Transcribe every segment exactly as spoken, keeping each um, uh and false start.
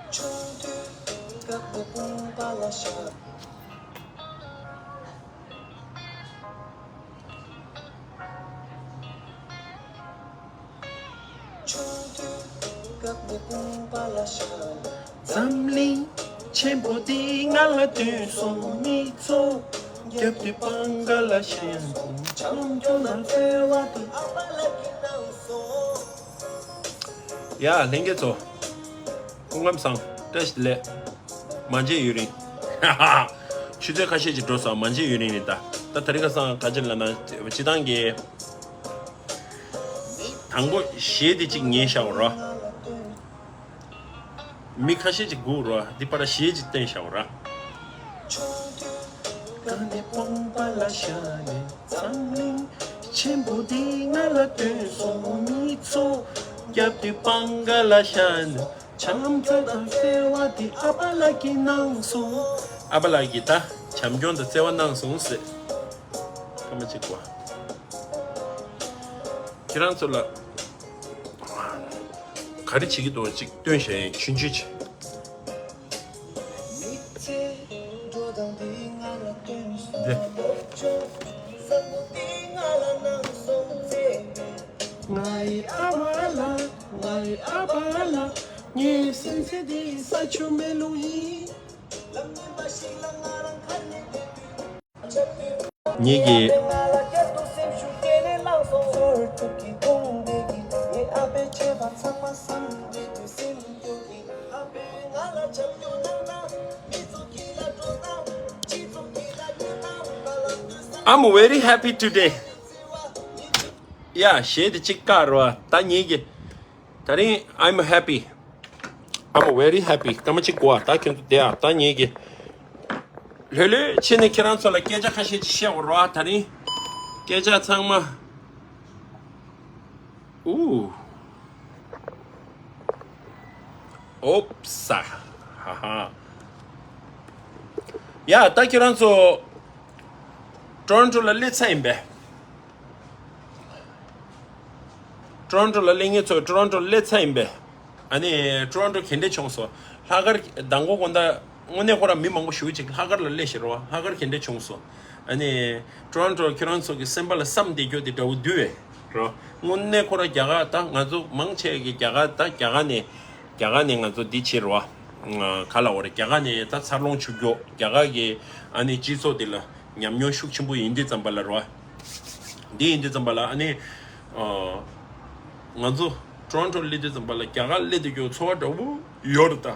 འཛམ་གླིང་ཆེན་པོ་འདི་ང་ལ་སྟོན་སོང་། མི་ཚོགས་རྒྱབ་དུས་སྤང་ཁ་ལ་ཤར་སོང་། བྱམས་སྐྱོང་དང་བརྩེ་བ་དེ། ཡ་ལྷན་རྒྱས་ཚོ། སྐུ་ཁམས་བཟང་། བཀྲ་ཤིས་བདེ་ལེགས། མ་མཇལ་ཡུན་རིང་། ཆུ་ཚོད་ཁ་ཤས་ཅིག་འགྲོ་སོང་། མ་མཇལ་ཡུན་རིང་རེད་ད། ད་དེ་རིང་ཁ་སང་ག་ཅི་ལབ་ན། སྤྱིར་བཏང་གི་དང་པོ་གཞས་དེ་གཅིག་ཉན་བཞག་རོགས། མི་ཁ་ཤས་ཅིག་སྒུག་རོགས། འདི་པར་གཞས་ཅིག་བསྟན་བཞག་རོགས། ག་ནས་སྤང་པ་ལ་ཤར་ནས། འཛམ་གླིང་ཆེན་པོ་འདི་ང་ལ་སྟོན་སོང་། མི་ཚོགས་རྒྱབ་དུས་སྤང་ཁ་ལ་ཤར་ནས། བྱམས་བརྩེ་དང་བརྩེ་བ་དེ་ཨ་ཕ་ལགས་ཀྱིས་གནང་སོང་། ཨ་ཕ་ལགས་ཀྱིས་ད་བྱམས་སྐྱོང་དང་བརྩེ་བ་གནང་སོང་ཟེར། སྐར་མ་གཅིག་གོ། ཁྱེད་རང་ཚོ་ལ་ག་རེ་བྱེད་ཀྱི་འདུག་ཅིག་སྟོན་བྱས་ཡིན། ཆུང་ཆུང་ཅིག་འདི། ངའི་ཨ་ཕ་ལགས། ངའི་ཨ་ཕ་ལགས། ངའི་སེམས་ཅན་འདི་ས་ཆུ་མེ་རླུང་ཡིན། ངེད་ཀྱི། I'm very happy today. Yeah, གཞས་དེ་གཅིག་བཀག་རོགས། ད་ངེད་ཀྱི། ད་རིང་I'm happy. I'm very happy. སྐར་མ་གཅིག་གོ་ཨ། ད་ཁྱོད་ཚོ་བསྡད་ཨ། ད་ངེད་ཀྱི་ལྷོད་ལྷོད་བྱས་ནས་ཁྱེད་རང་ཚོ་ལ་སྐད་ཆ་ཁ་ཤས་ཅིག་བཤད་དགོས་རེད་བ། ད་རིང་སྐད་ཆ་ཚང་མ། ཨུ། ཨོབ་ས། ཧ་ཧ། ཡ། ད་ཁྱེད་རང་ཚོ་ཊོ་རོན་ཊོ་ལ་སླེབས་ཚར་ཡིན་པས། ཊོ་རོན་ཊོ་ལ་སླེབས། ངེད་ཚོ་ཊོ་རོན་ཊོ་སླེབས་ཚར་ཡིན་པས། ཨ་ནི་ཊོ་རོན་ཊོ་ག་འདྲས་བྱུང་སོང་། ལྷག་དཀར་མདང་དགོང་དགོང་དག་དངོས་གནས་ཁོ་རང་མི་མང་པོ་ཞེ་པོ་ཅིག་ལྷག་དཀར་ལ་སླེབས་ཤག་རོ། ལྷག་དཀར་ག་འདྲས་བྱུང་སོང་། ཨ་ནི་ཊོ་རོན་ཊོ་ཁྱེད་རང་ཚོ་གི་སེམས་པ་ལ་བསམ་བསྡད་རྒྱུ་དེ་འདྲ་བོ་འདུག་པས་རོ། དངོས་གནས་ཁོ་རང་རྒྱ་གར་ད་ང་ཚོ་མང་ཆེ་གི་རྒྱ་གར་ད་རྒྱ་གར་ནས། རྒྱ་གར་ནས་ང་ཚོ་འདི་བྱེད་རོ། ག་ལབ་དགོས་རེད། རྒྱ་གར་ནས་ད་འཚར་ལོངས་བྱུང་རྒྱུ། རྒྱ་གར་གི་ཨ་ནི་སྤྱི་ཚོགས་འདི་ལ་ཉམས་མྱོང་ཤུགས་ཆེན་པོ་ཡིན་དུས་ཙམ་པ་ལ་རོ། འདི་ཡིན་དུས་ཙམ་པ་ལ་ཨ་ནི། ཨ། ང་ཚོ་ཊོ་རོན་ཊོ་སླེབས་དུས་ཙམ་པ་ལ་རྒྱ་གར་སླེབས་དུས་ཀྱི་ཚོར་བ་འདྲ་བོ་ཡོད་རེད་ད།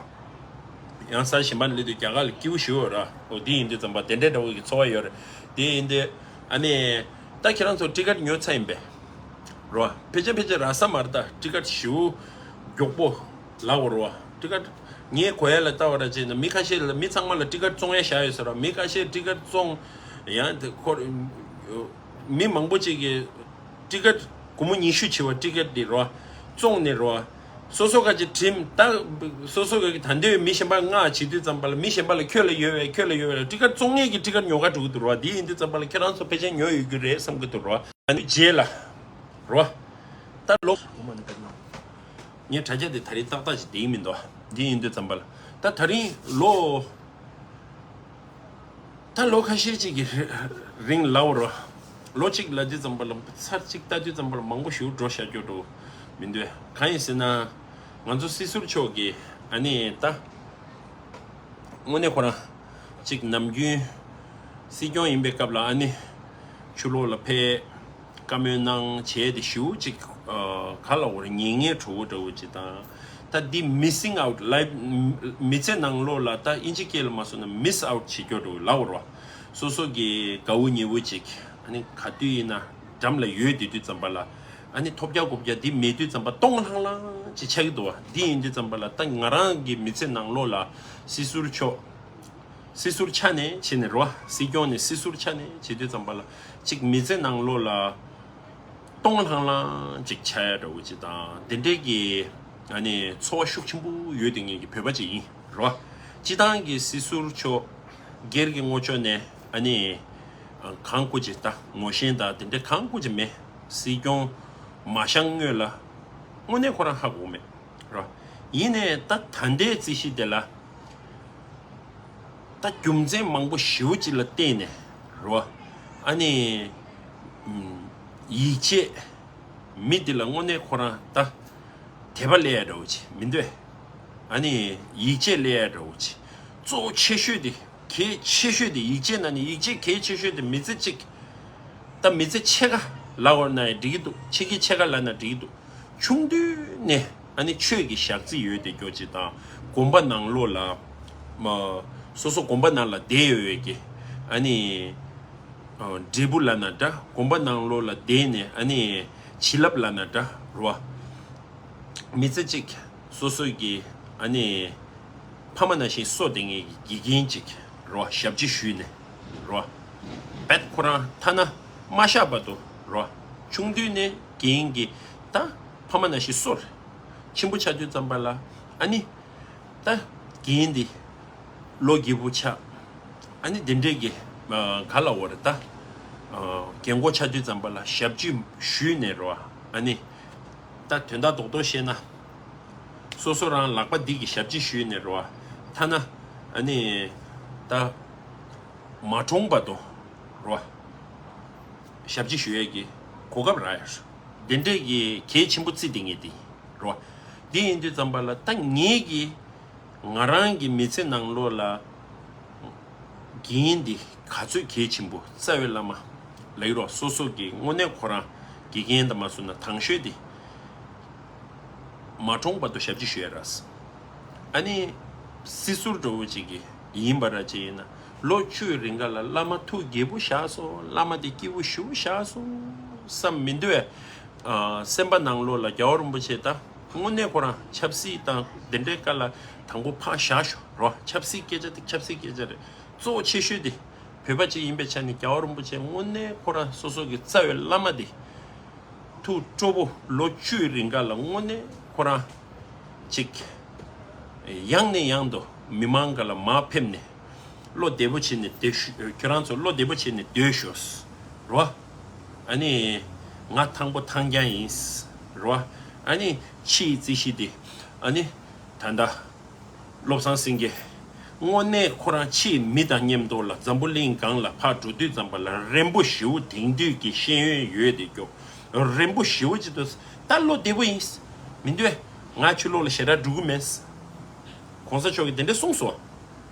ཡང་ས་གཞན་པ་སླེབས་དུས་རྒྱ་གར་ལ་སྐྱིད་པོ་ཞེ་པོ་ཡོད་རེད། འོ་འདི་ཡིན་དུས་ཙམ་པ་དེ་འདྲའི་འདྲ་བོ་གི་ཚོར་བ་ཡོད་རེད། དེ་ཡིན་དུས་ཨ་ནི། ད་ཁྱེད་རང་ཚོ་ཊི་ཀེ་ཊི་ཉོས་ཚར་ཡིན་པས་རོ། ཕལ་ཆེར་ཕལ་ཆེར་རག་ས་མ་རེད་ད། ཊི་ཀེ་ཊི་ཞེ་པོ་མགྱོགས་པོ་ལབ་དགོས་རེད་བ། ཊི་ཀེ་ཊི་ངས་གོ་ཡ་ལ་ལྟ་བ་འདྲ་བྱས་ན་མི་ཁ་ཤས་ལ་མི་ཚང་མ་ལ་ཊི་ཀེ་ཊི་བཙོང་ཡ་བཞག་ཡོད་ས་རེད་བ། མི་ཁ་ཤས་ཊི་ཀེ་ཊི་བཙོང་། ཡང་དེ་ཁོ་མི་མང་པོ་ཅིག་གིས་ཊི་ཀེ་ཊི་སྒོར་མོ་ཉི་ཤུ་བྱེད་པ་ཊི་ཀེ་ཊི་འདི་རོ། བཙོང་ནས་རོ། སོ་སོ་ག་ཅིག་བྲིས་ད། སོ་སོ་ག་གི་ད་འདོད་མི་གཞན་པ་མངགས་བྱེད་དུས་ཙམ་པ་ལ་མི་གཞན་པ་ལ་ཁྱོད་ལ་ཡོད་པས་ཁྱོད་ལ་ཡོད་པས་ལ་ཊི་ཀེ་ཊི་བཙོང་མཁན་གྱི་ཊི་ཀེ་ཊི་ཉོ་ག་འགྲོ་གི་འདུག་རོ། འདི་ཡིན་དུས་ཙམ་པ་ལ་ཁྱེད་རང་ཚོ་ཕལ་ཆེར་ཉོ་ཡོད་རྒྱུ་རེད་བསམ་གི་འདུག་རོ། ཨ་ནི་རྗེས་ལ་རོ། ད་ལོ། ངས་དྲ་རྒྱ་དེ་ད་རིང་ཏག་ཏག་ཅིག་བསྡད་ཀྱི་མི་འདུག་འདི་ཡིན་དུས་ཙམ་པ་ལ་ད་ད་རིང་ལོ། ད་ལོ་ཁ་ཤས་ཅིག་གི་རིང་ལབ་རོ། ལོ་གཅིག་ལབ་དུས་ཙམ་པ་ལ་ཚར་གཅིག་ལྟ་དུས་ཙམ་པ་ལ་མང་པོ་ཞིག་འགྲོ་བཞག་རྒྱུ་འགྲོ་མི་འདུག་གང་ཡིན་ཟེར་ན། ང་ཚོ་སྲིད་ཟུར་མཆོག་གིས་ཨ་ནི་ད། དངོས་གནས་ཁོ་རང་གཅིག་ནམ་རྒྱུན་སྲིད་སྐྱོང་ཡིན་པའི་སྐབས་ལ་ཨ་ནི་ཕྱི་ལོགས་ལ་ཕེབས། བཀའ་མོལ་གནང་བྱས་ཏེ་ཞེ་པོ་ཅིག་ཨ། ག་ལབ་དགོས་རེད། ཉན་མཁན་བྲོ་བོ་འདྲ་བོ་ཅིག་དང་། ད་འདི་missing out life། མི་ཚེ་ནང་ལོགས་ལ་ད་ཨིན་ཇི་སྐད་ལ་མ་སོང་ན་miss out བྱེད་རྒྱུ་འདྲ་བོ་ལབ་དགོས་རེད་བ། སོ་སོ་གི་དགའ་བོ་ཉེ་བོ་ཅིག་ཨ་ནི་ག་དུས་ཡིན་ན་འགྲམ་ལ་ཡོད་བསྡད་དུས་ཙམ་པ་ལ་ཨ་ནི་ཐོབ་རྒྱག་གོ་རྒྱག་འདི་མེད་དུས་ཙམ་པ་སྟོང་ལྷང་ལྷང་ཅིག་ཆགས་ཀྱི་འདུག་བ། འདི་ཡིན་དུས་ཙམ་པ་ལ་ད་ང་རང་གི་མི་ཚེ་ནང་ལོགས་ལ་སྲིད་ཟུར་མཆོག་སྲིད་ཟུར་ཆ་ནས་བྱས་ནས་རོ། སྲིད་སྐྱོང་ནས་སྲིད་ཟུར་ཆ་ནས་བྱེད་དུས་ཙམ་པ་ལ་གཅིག་མི་ཚེ་ནང་ལོགས་ལ་སྟོང་ལྷང་ལྷང་ཅིག་ཆགས་ཡ་འདྲ་བོ་ཅིག་དང་དེ་འདྲའི་གི་ཨ་ནི་ཚོར་བ་ཤུགས་ཆེན་པོ་ཡོད་དེ་ངེད་ཀྱི་བོད་པ་ཅིག་ཡིན་རོ། སྤྱི་བཏང་གི་སྲིད་ཟུར་མཆོག་སྒེར་གྱི་ངོས་ཕྱོགས་ནས་ཨ་ནི་གང་དགོས་ཅིག་ད་ངོ་ཤེས་དང་དེ་འདྲའི་གང་དགོས་ཅིག་མེད། སྲིད་སྐྱོང་མ་བཞེངས་སྔོན་ལ་དངོས་གནས་ཁོ་རང་ཧ་གོ་མེད། རོ། ཡིན་ནའི་ད་ད་ལྟའི་རྩིས་གཞི་དེ་ལ་ད་རྒྱུ་མཚན་མང་པོ་ཞེ་པོ་ཅིག་ལ་བརྟེན་ནས་རེད་བ། ཨ་ནི་ཡིད་ཆེས། མི་འདི་ལ་དངོས་གནས་ཁོ་རང་ད་དད་པ་སླེབས་ཡ་འདྲ་བོ་ཅིག་མི་འདུག་ཨ་ནི་ཡིད་ཆེས་སླེབས་ཡ་འདྲ་བོ་ཅིག་གཙོ་བོ་ཆེ་ཤོས་དེ། གལ་ཆེ་ཤོས་དེ། ཡིད་ཆེས་ན་ནི་ཡིད་ཆེས་གལ་ཆེ་ཤོས་དེ་མི་ཚེ་གཅིག་ད་མི་ཚེ་ཕྱེད་ཀ་ལབ་པ་ན་ཡང་འགྲིག་གི་འདུག་ཕྱེད་ཀའི་ཕྱེད་ཀ་ལབ་ན་འགྲིག་གི་འདུག་ཆུང་དུས་ནས་ཨ་ནི་ཆོས་ཀྱི་ཞག་རྩི་ཡོད་དེ་སྐྱོ་ཅིག་དང་། དགོན་པ་ནང་ལོགས་ལ་མ་སོ་སོ་དགོན་པ་ནང་ལ་བསྡད་ཡོད་ཡོད་ཀྱི་ཨ་ནི་འབྲས་བུ་ལབ་ན་འདྲ། དགོན་པ་ནང་ལོགས་ལ་བསྡད་ནས་ཨ་ནི་བྱིན་རླབས་ལབ་ན་འདྲ་རེད་བ། མི་ཚེ་གཅིག་སོ་སོ་གི་ཨ་ནི་ཕ་མ་ནང་བཞིན་གསོ་བསྡད་མཁན་གྱི་དགེ་རྒན་ཅིག་རེད་བ། ཞབས་ཕྱི་ཞུས་ནས་རེད་བ། རྦད་ཁོ་རང་ཐ་ན་མ་གཞག་བར་དུ་རེད་བ། ཆུང་དུས་ནས་རྒན་གྱིས་ད་ཕ་མ་ནང་བཞིན་གསོ་རེད། ཆེན་པོ་ཆགས་དུས་ཙམ་པ་ལ་ཨ་ནི་ད་རྒན་འདི་ལོ་རྒས་པོ་ཆགས། ཨ་ནི་དེ་འདྲས་ཀྱི་ག་ལ་འོ་རེད་ད། རྒན་གོག་ཆགས་དུས་ཙམ་པ་ལ་ཞབས་ཕྱི་ཞུས་ནས་རེད་བ། ཨ་ནི་ད་དོན་དག་རྡོག་རྡོག་བཤད་ན། སོ་སོ་རང་ལག་པ་འདི་གིས་ཞབས་ཕྱི་ཞུས་ནས་རེད་བ། ཐ་ན་ཨ་ནི་ད་མ་གྲོངས་བར་དུ་རེད་བ། ཞབས་ཕྱི་ཞུ་ཡས་ཀྱི་གོ་སྐབས་རག་ཡོད། དེ་འདྲས་ཀྱི་གལ་ཆེན་པོ་བརྩི་བསྡད་མཁན་དེ་རེད་བ། འདི་ཡིན་དུས་ཙམ་པ་ལ་ད་ངེད་ཀྱིས་ང་རང་གི་མི་ཚེ་ནང་ལོགས་ལ་རྒན་འདི་ག་ཚོད་གལ་ཆེན་པོ། རྩ་བའི་བླ་མ་ལབ་ཀྱི་རེད་བ། སོ་སོ་གི་དངོས་གནས་ཁོ་རང་དགེ་རྒན་དང་མ་སོང་ན་དང་ཤོས་དེ་མ་གྲོངས་བར་དུ་ཞབས་ཕྱི་ཞུ་ཡ་རེད། ཨ་ནི་སྲིད་ཟུར་འདྲ་བོ་ཅིག་གི་ཡིན་པ་ར་ཅིག་ཡིན་ན་ལོ་བཅུའི་རིང་ག་ལ་བླ་མ་ཐུགས་དགྱེས་པོ་བཞག་སོང་། བླ་མ་དེ་སྐྱིད་པོ་ཞེ་པོ་བཞག་སོང་བསམ་མི་འདུག་ཨ། སེམས་པ་ནང་ལོགས་ལ་རྒྱལ་བ་རིན་པོ་ཆེ་ད་དངོས་གནས་ཁོ་རང་ཆབ་སྲིད་དང་དེ་འདྲའི་སྐབས་ལ་དང་པོ་ཕར་བཞག་ཤོག་རོ། ཆབ་སྲིད་སྐད་ཆ་དེ་ཆབ་སྲིད་སྐད་ཆ་རེད། གཙོ་བོ་ཆེ་ཤོས་དེ་བོད་པ་ཅིག་ཡིན་པའི་ཆ་ནས་རྒྱལ་བ་རིན་པོ་ཆེ་དངོས་གནས་ཁོ་རང་སོ་སོ་གི་རྩ་བའི་བླ་མ་དེ། ཐུགས་སྤྲོ་པོ། ལོ་བཅུའི་རིང་ག་ལ་དངོས་གནས་ཁོ་རང་ཅིག་ཡང་ནས་ཡང་དུ་མི་མང་ག་ལ་མར་ཕེབས་ནས་བློ་བདེ་པོ་བྱས་ནས་བསྡད་ཤོག་ཁྱོད་རང་ཚོ་བློ་བདེ་པོ་བྱས་ནས་སྡོད་ཤོག་རོ། ཨ་ནི་ང་ཐང་པོ་ཐང་རྐྱང་ཡིན་རོ། ཨ་ནི་ཕྱིའི་རྩིས་གཞི་དེ་ཨ་ནི་ད་ལྟ། བློ་བཟང་སེང་གེ། དངོས་གནས་ཁོ་རང་ཕྱིའི་མི་དང་མཉམ་དུ་ལ་འཛམ་བུ་གླིང་སྒང་ལ་ཕར་འགྲོ་དུས་ཙམ་པ་ལ་རན་པོ་ཞེ་པོ་དེང་དུས་ཀྱི་ཤེས་ཡོན་ཡོད་དེ་སྐྱོ། རན་པོ་ཞེ་པོ་ཅིག་འདུག་ད་བློ་བདེ་པོ་ཡིན། མི་འདུག་ང་ཆུ་ལོག་ལ་ཞེ་དྲག་འགྲོ་གི་མེད། གོང་ས་མཆོག་གིས་དེ་འདྲ་གསུངས་སོང་།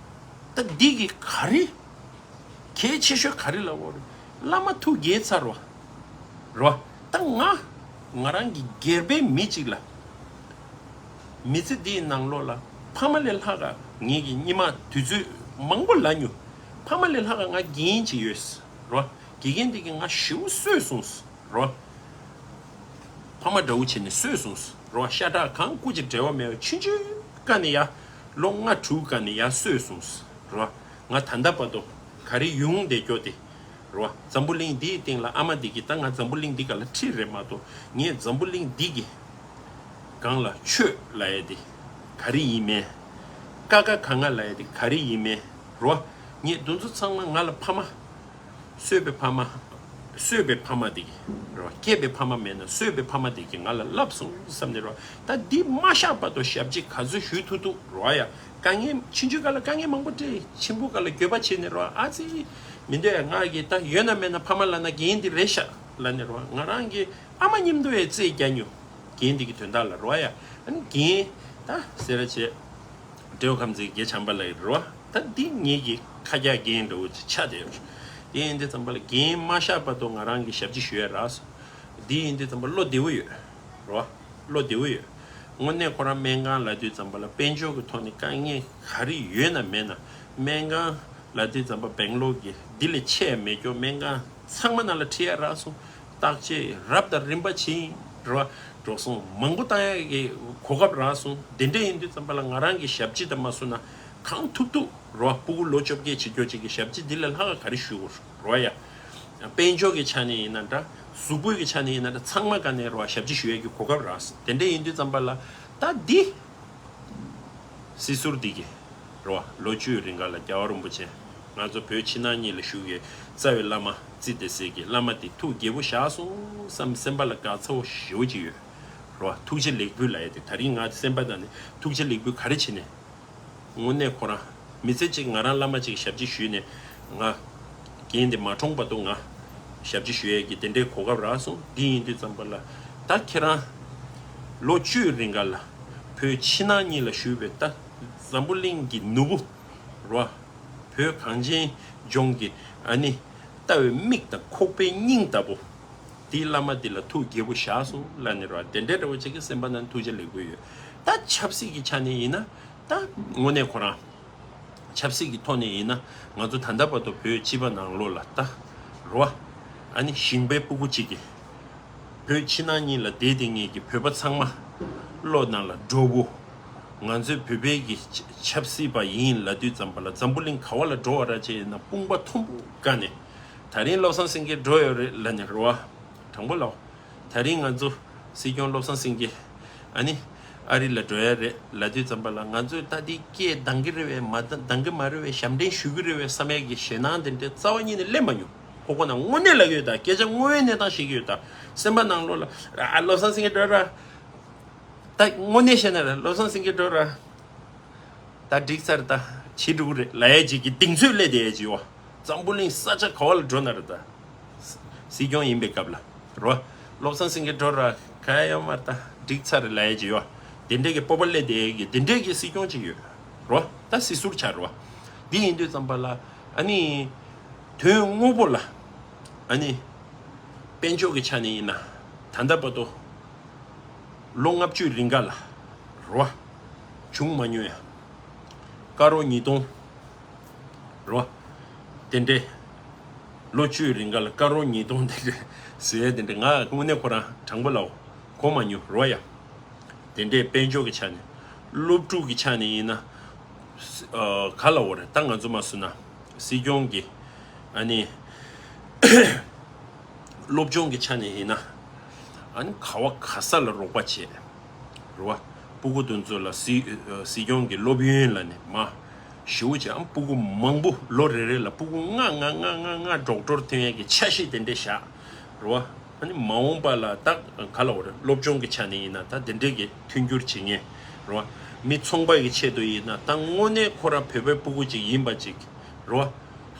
ད་འདི་གི་ག་རེ། གལ་ཆེ་ཤོས་ག་རེ་ལབ་དགོས་རེད། བླ་མ་ཐུགས་དགྱེས་ཚར་བ། རེད་བ། ད་ང་ང་རང་གི་སྒེར་པའི་མི་གཅིག་ལ། མི་ཚེ་འདིའི་ནང་ལོགས་ལ་ཕ་མ་ལས་ལྷག་ག་ངེད་ཀྱི་སྔོན་མ་དུས་ཚོད་མང་པོ་ལ་ཉུ། ཕ་མ་ལས་ལྷག་ག་ང་རྒན་ཅིག་ཡོད། རེད་བ། དགེ་རྒན་འདི་གིས་ང་ཞེ་པོ་གསོས་སོང་། རེད་བ། ཕ་མ་འདྲ་བོ་བྱས་ནས་གསོས་སོང་། རེད་བ། ཤ་ཁྲག་གང་སྐུ་མཁྱེན་འབྲེལ་བ་མེད་པ་ཆུང་ཆུང་སྒང་ནས་ཡ། ལོ་ལྔ་དྲུག་སྒང་ནས་ཡ་གསོས་སོང་། རེད་བ། ང་ད་ལྟ་བར་དུ་ག་རེ་ཡོང་བསྡད་སྐྱོ་དེ། རེད་བ། འཛམ་བུ་གླིང་འདིའི་སྟེང་ལ་ཨ་མ་འདི་གིས་ད་ང་འཛམ་བུ་གླིང་འདི་སྒང་ལ་ཁྲིད་རེད་མ་གཏོགས་ངས་འཛམ་བུ་གླིང་འདི་གི་སྒང་ལ་ཆོས་ལབ་ཡ་དེ་ག་རེ་ཡིན་མིན། ཀ་ཁ་ག་ང་ལབ་ཡ་དེ་ག་རེ་ཡིན་མིན། རེད་བ། ངས་འདི་ཚོ་ཚང་མ་ང་ལ་ཕ་མ། གསོས་པའི་ཕ་མ། གསོས་པའི་ཕ་མ་དེ་གིས་རེད་བ། སྐྱེས་པའི་ཕ་མ་མེད་ན་གསོས་པའི་ཕ་མ་དེ་གིས་ང་ལ་བསླབས་སོང་བསམ་ནས་རེད་བ། ད་འདི་མ་བཞག་བར་དུ་ཞབས་ཕྱི་ག་ཚོད་ཞུ་ཐུབ་ཐུབ་རེད་བ་ཡ། དཀའ་ངལ་ཆུང་ཆུང་སྒང་ལ་དཀའ་ངལ་མང་པོ་འཕྲད། ཆེན་པོ་སྒང་ལ་འགྱོད་པ་བྱས་ནས་རེད་བ། ཨ་ཙི། མི་འདོད་ཡ། ང་གིས་ད་ཡོད་ན་མེད་ན་ཕ་མ་ལབ་ན་རྒན་འདི་རེད་ཤག་ལབ་ནས་རེད་བ། ང་རང་གི་ཨ་མ་མཉམ་དུ་ཡ་རྩེད་རྒྱག་ཉོ། རྒན་འདི་གི་དོན་དག་ལ་རེད་བ་ཡ། ཨ་ནི་རྒན་ད་ཟེར་ར་བྱས། འབྲེལ་བ་ཁམས་ཚན་གྱི་རྒན་བྱམས་པ་ལགས་ཡིན་རོ། ད་འདི་ངེད་ཀྱི་ཁ་རྒྱག་རྒན་འདྲ་བོ་ཅིག་ཆགས་བསྡད་ཡོད། དེ་ཡིན་དུས་ཙམ་པ་ལ་རྒན་མ་བཞག་བར་དུ་ང་རང་གི་ཞབས་ཕྱི་ཞུ་ཡ་རག་སོང་། འདི་ཡིན་དུས་ཙམ་པ་བློ་བདེ་བོ་ཡོད་རོ། བློ་བདེ་བོ་ཡོད། དངོས་གནས་ཁོ་རང་སྨན་ཁང་ལབ་དུས་ཙམ་པ་ལ་དཔལ་འབྱོར་གྱི་ཐོག་ནས་དཀའ་ངལ་ག་རེ་ཡོད་ན་མེད་ན། སྨན་ཁང་ལབ་དུས་ཙམ་པ་སྦེང་ལོར་གྱི་འདི་ལས་ཆེ་མེད་སྐྱོ། སྨན་ཁང་ཚང་མ་ནང་ལ་ཁྲིད་ཡ་རག་སོང་། བརྟག་དཔྱད་རབ་དང་རིམ་པ་བྱས་རོ། འགྲོ་སོང་མང་པོ་བཏང་ཡག་གི་གོ་སྐབས་རག་སོང་། དེ་འདྲ་ཡིན་དུས་ཙམ་པ་ལ་ང་རང་གི་ཞབས་ཕྱི་དང་མ་སོང་ན་གང་ཐུབ་ཐུབ་རོ། སྤུ་གུ་ལོ་བཅོ་བརྒྱད་བྱེད་སྐྱོ་ཅིག་གི་ཞབས་ཕྱི་འདི་ལས་ལྷག་ག་རེ་ཞུ་དགོས་རོ་ཡ། དཔལ་འབྱོར་གྱི་ཆ་ནས་ཡིན་ན་འདྲ། གཟུགས་པོའི་གི་ཆ་ནས་ཡིན་ན་འདྲ། ཚང་མ་ག་ནས་རོ་ཞབས་ཕྱི་ཞུ་ཡག་གི་གོ་སྐབས་རག་སོང་། དེ་འདྲ་ཡིན་དུས་ཙམ་པ་ལ་ད་འདི། སྲིད་ཟུར་འདི་གིས་རེད་བ། ལོ་བཅུའི་རིང་ག་ལ་རྒྱལ་བ་རིན་པོ་ཆེ་ང་ཚོ་བོད་ཕྱི་ནང་གཉིས་ལ་བཞུགས་ཡོད། རྩ་བའི་བླ་མ་རྩིས་དེ་ཟེར་གི་བླ་མ་དེ་ཐུགས་དགྱེས་པོ་བཞག་སོང་བསམ་སེམས་པ་ལ་དགའ་ཚོར་ཞེ་པོ་ཅིག་ཡོད། རོ། ཐུགས་རྗེ་ལེགས་འབུལ་ལབ་ཡ་དེ་ད་རིང་ང་སེམས་པ་ནང་ནས་ཐུགས་རྗེ་ལེགས་འབུལ་ག་རེ་བྱས་ནས། དངོས་གནས་ཁོ་རང་མི་ཚེ་གཅིག་ང་རང་བླ་མ་གཅིག་ཞབས་ཕྱི་ཞུས་ནས་ང་རྒན་དེ་མ་གྲོངས་བར་དུ་ང་ཞབས་ཕྱི་ཞུ་ཡས་ཀྱི་དེ་འདྲའི་གོ་སྐབས་རག་སོང་། འདི་ཡིན་དུས་ཙམ་པ་ལ་ད་ཁྱེད་རང་ལོ་བཅུའི་རིང་ག་ལ་བོད་ཕྱི་ནང་གཉིས་ལ་བཞུགས་པའི་ད་འཛམ་བུ་གླིང་གི་ནོར་བུ་རོ། བོད་གངས་ཅན་ལྗོངས་ཀྱི་ཨ་ནི་ལྟ་བའི་མིག་དང་ཁོག་པའི་སྙིང་ལྟ་བུ། དེའི་བླ་མ་འདི་ལ་ཐུགས་དགྱེས་པོ་བཞག་སོང་ལབ་ནས་རོ། དེ་འདྲའི་འདྲ་བོ་ཅིག་གི་སེམས་པ་ནང་ཐུགས་རྗེ་ལེགས་འབུལ་ཡོད། ད་ཆབ་སྲིད་ཀྱི་ཆ་ནས་ཡིན་ན་ད་དངོས་གནས་ཁོ་རང་ཆབ་སྲིད་ཀྱི་ཐོག་ནས་ཡིན་ན་ང་ཚོ་ད་ལྟ་བར་དུ་བོད་སྤྱི་པ་ནང་ལོགས་ལ་ད་རོ། ཨ་ནི་ཞིང་པའི་སྤུ་གུ་གཅིག་གིས་བོད་ཕྱི་ནང་གཉིས་ལ་བསྡད་དེ་ངེད་ཀྱི་བོད་པ་ཚང་མ་བློ་ནང་ལ་འགྲོ་བོ། ང་ཚོའི་བོད་པའི་གི་ཆབ་སྲིད་པ་ཡིན་ལབ་དུས་ཙམ་པ་ལ་འཛམ་བུ་གླིང་ག་བ་ལ་འགྲོ་བ་ར་ཅེ་ཡིན་ན་དཔུང་པ་མཐོན་པོ་བཀལ་ནས། ད་རིང་བློ་བཟང་སེང་གེ་འགྲོ་ཡོད་རེད་ལབ་ནས་རོ། དྲང་པོ་ལབ། ད་རིང་ང་ཚོ་སྲིད་སྐྱོང་བློ་བཟང་སེང་གེ་ཨ་ནི་ཨ་རི་ལ་འགྲོ་ཡ་རེད་ལབ་དུས་ཙམ་པ་ལ་ང་ཚོས་ད་འདི་སྐད་འདང་གི་རེད་བས་མ་འདང་གི་མ་རེད་བས་ཞབས་འདྲེན་ཞུ་གི་རེད་བས་བསམ་ཡ་གི་ཞེད་སྣང་དེ་འདྲའི་རྩ་བ་ཉིད་ནས་སླེབས་མ་མྱོང་། ཁོ་ཁོ་ན་དངོས་གནས་ལབ་ཡོད་ད། སྐད་ཆ་དངོས་ཡོད་གནས་སྟངས་བཤད་ཀྱི་ཡོད་ད། སེམས་པ་ནང་ལོགས་ལ་ཨ་བློ་བཟང་སེང་གེ་འགྲོ་ར། ད་དངོས་གནས་བཤད་ན་ར་བློ་བཟང་སེང་གེ་འགྲོ་ར། ད་འགྲིག་ཚར་ད་བྱེད་འགྲོ་གི་རེད་ལབ་ཡས་ཅིག་གི་གདེང་ཚོད་སླེབས་བསྡད་ཡས་ཅིག་ཡོད། འཛམ་བུ་གླིང་ས་ཆ་ག་བ་ལ་འགྲོ་ན་རེད་ད། སྲིད་སྐྱོང་ཡིན་པའི་སྐབས་ལ་རོ། བློ་བཟང་སེང་གེ་འགྲོ་ར་ག་ཡ་ཡོད་མ་རེད་ད། འགྲིག་ཚར་རེད་ལབ་ཡས་ཅིག་ཡོད། དེ་འདྲས་ཀྱི་སྤོབས་པ་སླེབས་བསྡད་ཡས་ཀྱི་དེ་འདྲས་ཀྱི་སྲིད་སྐྱོང་ཅིག་ཡོད་རོ། ད་སྲིད་ཟུར་ཆགས་རོ། འདི་ཡིན་དུས་ཙམ་པ་ལ་ཨ་ནི་དོན་དངོས་པོ་ལ་ཨ་ནི་དཔལ་འབྱོར་གྱི་ཆ་ནས་ཡིན་ན་ད་ལྟ་བར་དུ། ལོ་ལྔ་བཅུའི་རིང་ག་ལ་རོ། བྱུང་མ་མྱོང་ཡ། ཀ་རོ་ཉིས་སྟོང་རོ། དེ་འདྲས། ལོ་བཅུའི་རིང་ག་ལ་ཀ་རོ་ཉིས་སྟོང་དེ་འདྲས་ཟེར་ཡ་དེ་འདྲས་ང་དངོས་གནས་ཁོ་རང་དྲང་པོ་ལབ་གོ་མ་མྱོང་རོ་ཡ། དེ་འདྲས་དཔལ་འབྱོར་གྱི་ཆ་ནས་སློབ་ཕྲུག་གི་ཆ་ནས་ཡིན་ན་ཨ་ག་ལབ་དགོས་རེད་ད། ང་ཚོ་མ་སུ་ན་སྲིད་སྐྱོང་གི་ཨ་ནི། སློབ་སྦྱོང་གི་ཆ་ནས་ཡིན་ན། ཨ་ནི་ག་བ་ག་ས་ལ་རོགས་པ་བྱེད། རེད་བ། སྤུ་གུ་དེ་ཚོ་ལ་སྲིད་སྲིད་སྐྱོང་གི་སློབ་ཡོན་ལ་ནི་མ། ཞེ་པོ་ཅིག་ཨ་སྤུ་གུ་མང་པོ་ལོ་རེ་རེ་ལ་སྤུ་གུ་ལྔ་ལྔ་ལྔ་ལྔ་ལྔ་ཌོག་ཊར་ཐོན་ཡས་ཀྱི་འཆར་གཞི་དེ་འདྲས་བཞག་རེད་བ། ཨ་ནི་མ་འོངས་པ་ལ་ད་ག་ལབ་དགོས་རེད། སློབ་སྦྱོང་གི་ཆ་ནས་ཡིན་ན་ད་དེ་འདྲས་ཀྱི་མཐུན་འགྱུར་བྱེད་མཁན་རེད་བ། མི་ཚོང་པ་གི་ཆེད་དུ་ཡིན་ན་ད་དངོས་གནས་ཁོ་རང་བོད་པའི་སྤུ་གུ་ཅིག་ཡིན་པ་ཅིག་རེད་བ།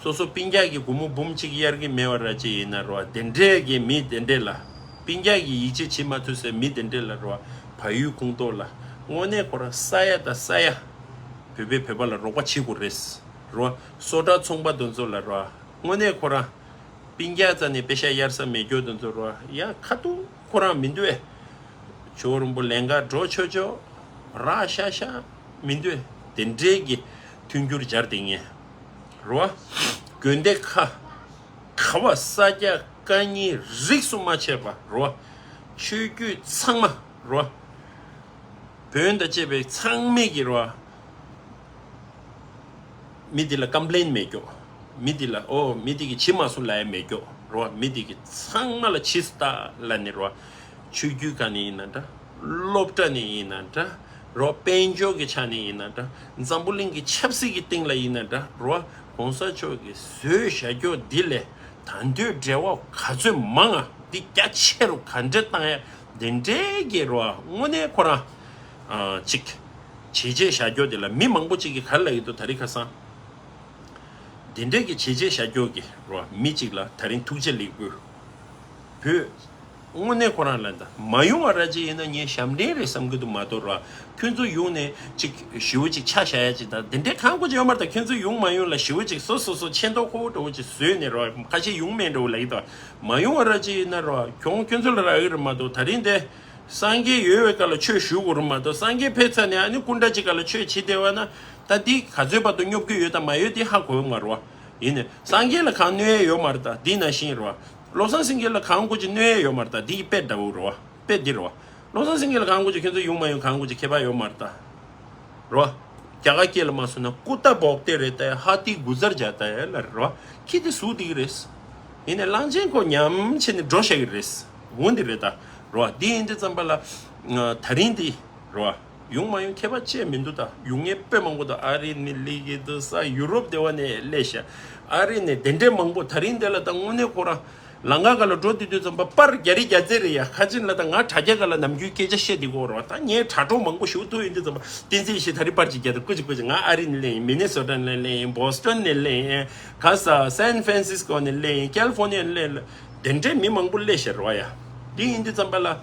སོ་སོ་སྤུན་ཀྱག་གི་སྒོར་མོ་འབུམ་གཅིག་གཡར་གྱི་མེད་པ་ར་ཅིག་ཡིན་ན་རེད་བ། དེ་འདྲས་ཀྱི་མི་དེ་འདྲས་ལ། སྤུན་ཀྱག་གིས་ཡིད་ཆེས་བྱེད་མ་ཐུབ་སའི་མི་དེ་འདྲས་ལ་རེད་བ། བལ་ཡུལ་ཁོངས་གཏོགས་ལ་དངོས་གནས་ཁོ་རང་ས་ཡ་དང་ས་ཡ། བོད་པས་བོད་པ་ལ་རོགས་པ་བྱེད་དགོས་རེད། རེད་བ། སོ་ཊར་ཚོང་པ་དེ་ཚོ་ལ་རེད་བ། དངོས་གནས་ཁོ་རང་། སྤུན་ཀྱག་རྩ་ནས་པེ་ཤ་གཡར་ས་མེད་རྒྱུ་དེ་ཚོ་རེད་བ། ཡ་ཁ་ཐུག་ཁོ་རང་མི་འདུག་ཨེ། ཇོ་བོ་རིན་པོ་ལེན་ག་འགྲོ་ཆོག་ཆོག་ར་ཤ་ཤ་མི་འདུག་ཨེ། དེ་འདྲས་ཀྱི་མཐུན་འགྱུར་སྦྱར་བསྡད་མཁན་རེད་བ། དགོན་སྡེ་ཁག་ག་བ་ས་སྐྱ་བཀའ་རྙིང་རིས་སུ་མ་ཆད་པ་རེད་བ། ཆོས་བརྒྱུད་ཚང་མ་རེད་བ། བོན་དང་བཅས་པའི་ཚང་མས་ཀྱི་རེད་བ། མི་འདི་ལ་ཀམ་པི་ལེན་མེད་ཀྱོག་མི་འདི་ལ་ཨོ་མི་འདི་གི་བྱི་མ་སུ་ལ་ཡ་མེད་ཀྱོག་རེད་བ། མི་འདི་གི་ཚང་མ་ལ་བྱི་སུ་ལྟ་ལ་ནི་རེད་བ། ཆོས་བརྒྱུད་ག་ནས་ཡིན་ན་འདྲ། སློབ་གྲྭ་ནས་ཡིན་ན་འདྲ། རེད་བ། དཔལ་འབྱོར་གྱི་ཆ་ནས་ཡིན་ན་འདྲ། འཛམ་བུ་གླིང་གི་ཆབ་སྲིད་ཀྱི་སྟེང་ལ་ཡིན་ན་འདྲ་རེད་བ། གོང་ས་མཆོག་གིས་བཟོས་བཞག་ཀྱོག་འདི་ལས་ད་འདོད་འབྲེལ་བ་ག་ཚོད་མང་ང་འདི་རྒྱ་ཆེ་རུ་ག་འདྲ་བཏང་ཡ་དེ་འདྲའི་གི་རེད་བ། དངོས་གནས་ཁོ་རང་ཨ་ཅིག་བྱས་རྗེས་བཞག་རྒྱུ་དེ་ལ་མི་མང་པོ་ཅིག་གིས་ག་རེ་ལབ་ཀྱི་འདུག་ད་རིང་ཁ་སང་། དེ་འདྲས་ཀྱི་བྱས་རྗེས་བཞག་རྒྱུ་གི་རོ་མི་གཅིག་ལ་ད་རིང་ཐུགས་རྗེ་ལེགས་འབུལ། བོད། དངོས་གནས་ཁོ་རང་ལ་ད་མ་ཡོང་བ་ར་ཅིག་ཡིན་ན་ངས་ཞབས་འདྲེན་རེད་བསམ་གི་འདུག་མ་གཏོགས་རོ། ཁྱོད་ཚོ་ཡོང་ནས་ཅིག་ཞི་བོ་ཅིག་ཆ་བཞག་ཡ་ཅིག་དང་དེ་འདྲས་གང་དགོས་ཅིག་ཡོད་མ་རེད། ད་ཁྱོད་ཚོ་ཡོང་མ་ཡོང་ལ་ཞི་བོ་ཅིག་སོ་སོ་སོ་ཆེ་མདོག་ཁོ་བོ་འདྲ་བོ་ཅིག་བཟོས་ནས་རོ་ཁ་ཤས་ཡོང་མེད་འདྲ་བོ་ལབ་ཀྱི་འདུག་མ་ཡོང་བ་ར་ཅིག་ཡིན་ན་རོ་ཁྱོད་ཁྱོད་ཚོ་ལ་རག་གི་རེད་མ་གཏོགས་ད་རིང་དེ། སངས་རྒྱས་ཡོད་པའི་སྐབས་ལ་ཆོས་ཞུ་དགོས་རེད་མ་གཏོགས་སངས་རྒྱས་ཕེབས་ཚར་ནས་ཨ་ནི་སྐུ་འདྲ་གཅིག་སྒང་ལ་ཆོས་བྱེད་བསྡད་པ་ན་ད་འདི་ག་ཚོད་བར་དུ་སྙོབ་ཀྱི་ཡོད་དང་མ་ཡོད་འདི་ཧ་གོ་གི་མ་རེད་བ། ཡིན་ནའི་སངས་རྒྱས་ལ་གང་གནོད་ཡས་ཡོད་མ་རེད། ད་འདི་ནང་བཞིན་རེད་བ། བློ་བཟང་སེང་གེ་ལ་གང་དགོས་ཀྱི་གནོད་ཡས་ཡོད་མ་རེད། ད་འདི་དཔེ་འདྲ་བོ་རེད་བ། དཔེ་འདི་རེད་བ། བློ་བཟང་སེང་གེ་ལ་གང་དགོས་ཀྱི་ཁྱོད་ཚོ་ཡོང་མ་ཡོང་གང་དགོས་ཀྱི་ཁྱད་པར་ཡོད་མ་རེད་ད། རེད་བ། རྒྱ་གར་སྐད་ལ་མ་སོང་ན་ཀུ་ཏཱ་བོག་ཏེ་རེ་ཏཱ་ཧ་ཏི་གུ་ཛར་ཇཱ་ཏཱ་ཡ་ལ་རེད་བ། ཁྱི་དེ་ཟུག་བསྡད་ཀྱི་རེད། ཡིན་ནའི་གླང་ཆེན་ཁོ་ཉམས་ཆེ་ནས་འགྲོ་བཞག་གི་རེད། འོ་འདི་རེད་ད། རེད་བ། འདི་ཡིན་དུས་ཙམ་པ་ལ། ད་རིང་འདི། རེད་བ། ཡོང་མ་ཡོང་ཁྱད་པར་ཅི་ཡང་མི་འདུག་ད་ཡོང་མཁན་དཔེ་མང་པོ་འདུག་ཨ་རི་ནས་སླེབས་ཀྱི་འདུག་ས་ཡུ་རོབ་སྡེ་བ་ནས་སླེབས་ཤག་ཨ་རི་ནས་དེ་འདྲའི་མང་པོ་ད་རིང་འདི་ལ་ད་དངོས་གནས་ཁོ་རང་ ལམ་ཁ་སྒང་ལ་འགྲོ་དུས་དུས་ཙམ་པ་པར་རྒྱག་རེས་རྒྱག་རྩིས་རེད་ཡ། ཁ་ཅིག་ལ་ད་ང་དྲ་རྒྱ་སྒང་ལ་ནམ་རྒྱུན་སྐད་ཆ་བཤད་བསྡད་ཀྱི་ཡོད་རེད་བ། ད་ངས་དྲ་གྲོགས་མང་པོ་ཞིག་ཐུག་ཡོང་དུས་ཙམ་པ་བསྟན་འཛིན་ཞེས་ད་རེས་པར་ཅིག་རྒྱག་དང་། སྐུ་མཁྱེན་སྐུ་མཁྱེན། ང་ཨ་རི་ནས་སླེབས་ཡིན། མི་ནི་སོ་ཊ་ནས་སླེབས་ཡིན། བྷོ་སི་ཊོན་ནས་སླེབས་ཡིན། ག་ས་སན་ཧྥ་རན་སིས་ཀོ་ནས་སླེབས་ཡིན། ཀལ་ལི་ཧྥོ་ནི་ཡ་ནས་སླེབས་ཡིན། དེ་འདྲའི་མི་མང་པོ་སླེབས་ཤག་རེད་བ་ཡ། འདི་ཡིན་དུས་ཙམ་པ་ལ་ཨ།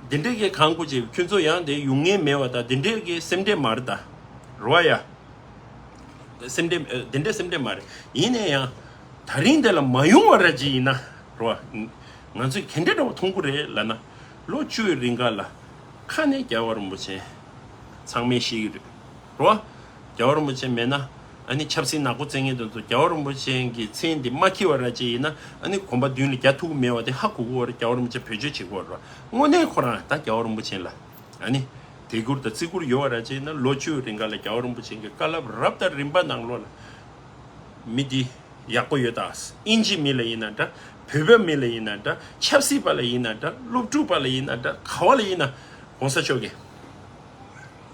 དེ་འདྲས་ཀྱི་གང་དགོས་ཀྱི་ཁྱོད་ཚོ་ཡང་དེ་ཡོང་ངེས་མེད་པ་དང་། དེ་འདྲས་ཀྱི་སེམས་ཁྲལ་མ་རེད་ད། རེད་བ་ཡ། སེམས་ཁྲལ་ཨ། དེ་འདྲས་སེམས་ཁྲལ་མ་རེད། ཡིན་ན་ཡང་ད་རིང་དེ་ལ་མ་ཡོང་བ་ར་ཅིག་ཡིན་ན་རེད་བ། ང་ཚོས་ག་འདྲས་འདྲ་བོ་མཐོང་གི་རེད་ལབ་ན། ལོ་བཅུའི་རིང་ག་ལ་ཁ་ནས་རྒྱལ་བ་རིན་པོ་ཆེ་ཚང་མས་ཤེས་ཀྱི་རེད། རེད་བ། རྒྱལ་བ་རིན་པོ་ཆེ་མེད་ན། ཨ་ནི་ཆབ་སྲིད་ནག་པོ་རྩེད་མཁན་དེ་ཚོ་རྒྱལ་བ་རིན་པོ་ཆེ་གི་མཚན་འདི་མ་འཁྱེར་བ་ར་ཅིག་ཡིན་ན། ཨ་ནི་གོམ་པ་མདུན་ལ་རྒྱག་ཐུབ་ཀྱི་མེད་པ་དེ་ཧ་གོ་གི་ཡོད་རེད། རྒྱལ་བ་རིན་པོ་ཆེ་བེད་སྤྱོད་བྱེད་ཀྱི་ཡོད་རེད། དངོས་གནས་ཁོ་རང་ད་རྒྱལ་བ་རིན་པོ་ཆེ་ལ་ཨ་ནི་དད་བཀུར་དང་བརྩི་བཀུར་ཡོད་པ་ར་ཅིག་ཡིན་ན། ལོ་བཅུ་རིང་ག་ལ་རྒྱལ་བ་རིན་པོ་ཆེ་གི་བཀའ་སློབ་རབ་དང་རིམ་པ་ནང་ལོགས་ལ་མི་འདི་ཡག་པོ་ཡོད་ད། ཨིན་ཇི་མི་ལ་ཡིན་ན་འདྲ། བོད་པ་མི་ལ་ཡིན་ན་འདྲ། ཆབ་སྲིད་པ་ལ་ཡིན་ན་འདྲ། སློབ་ཕྲུག་པ་ལ་ཡིན་ན་འདྲ། ག་བ་ལ་ཡིན་ན་གོང་ས་མཆོག་གི་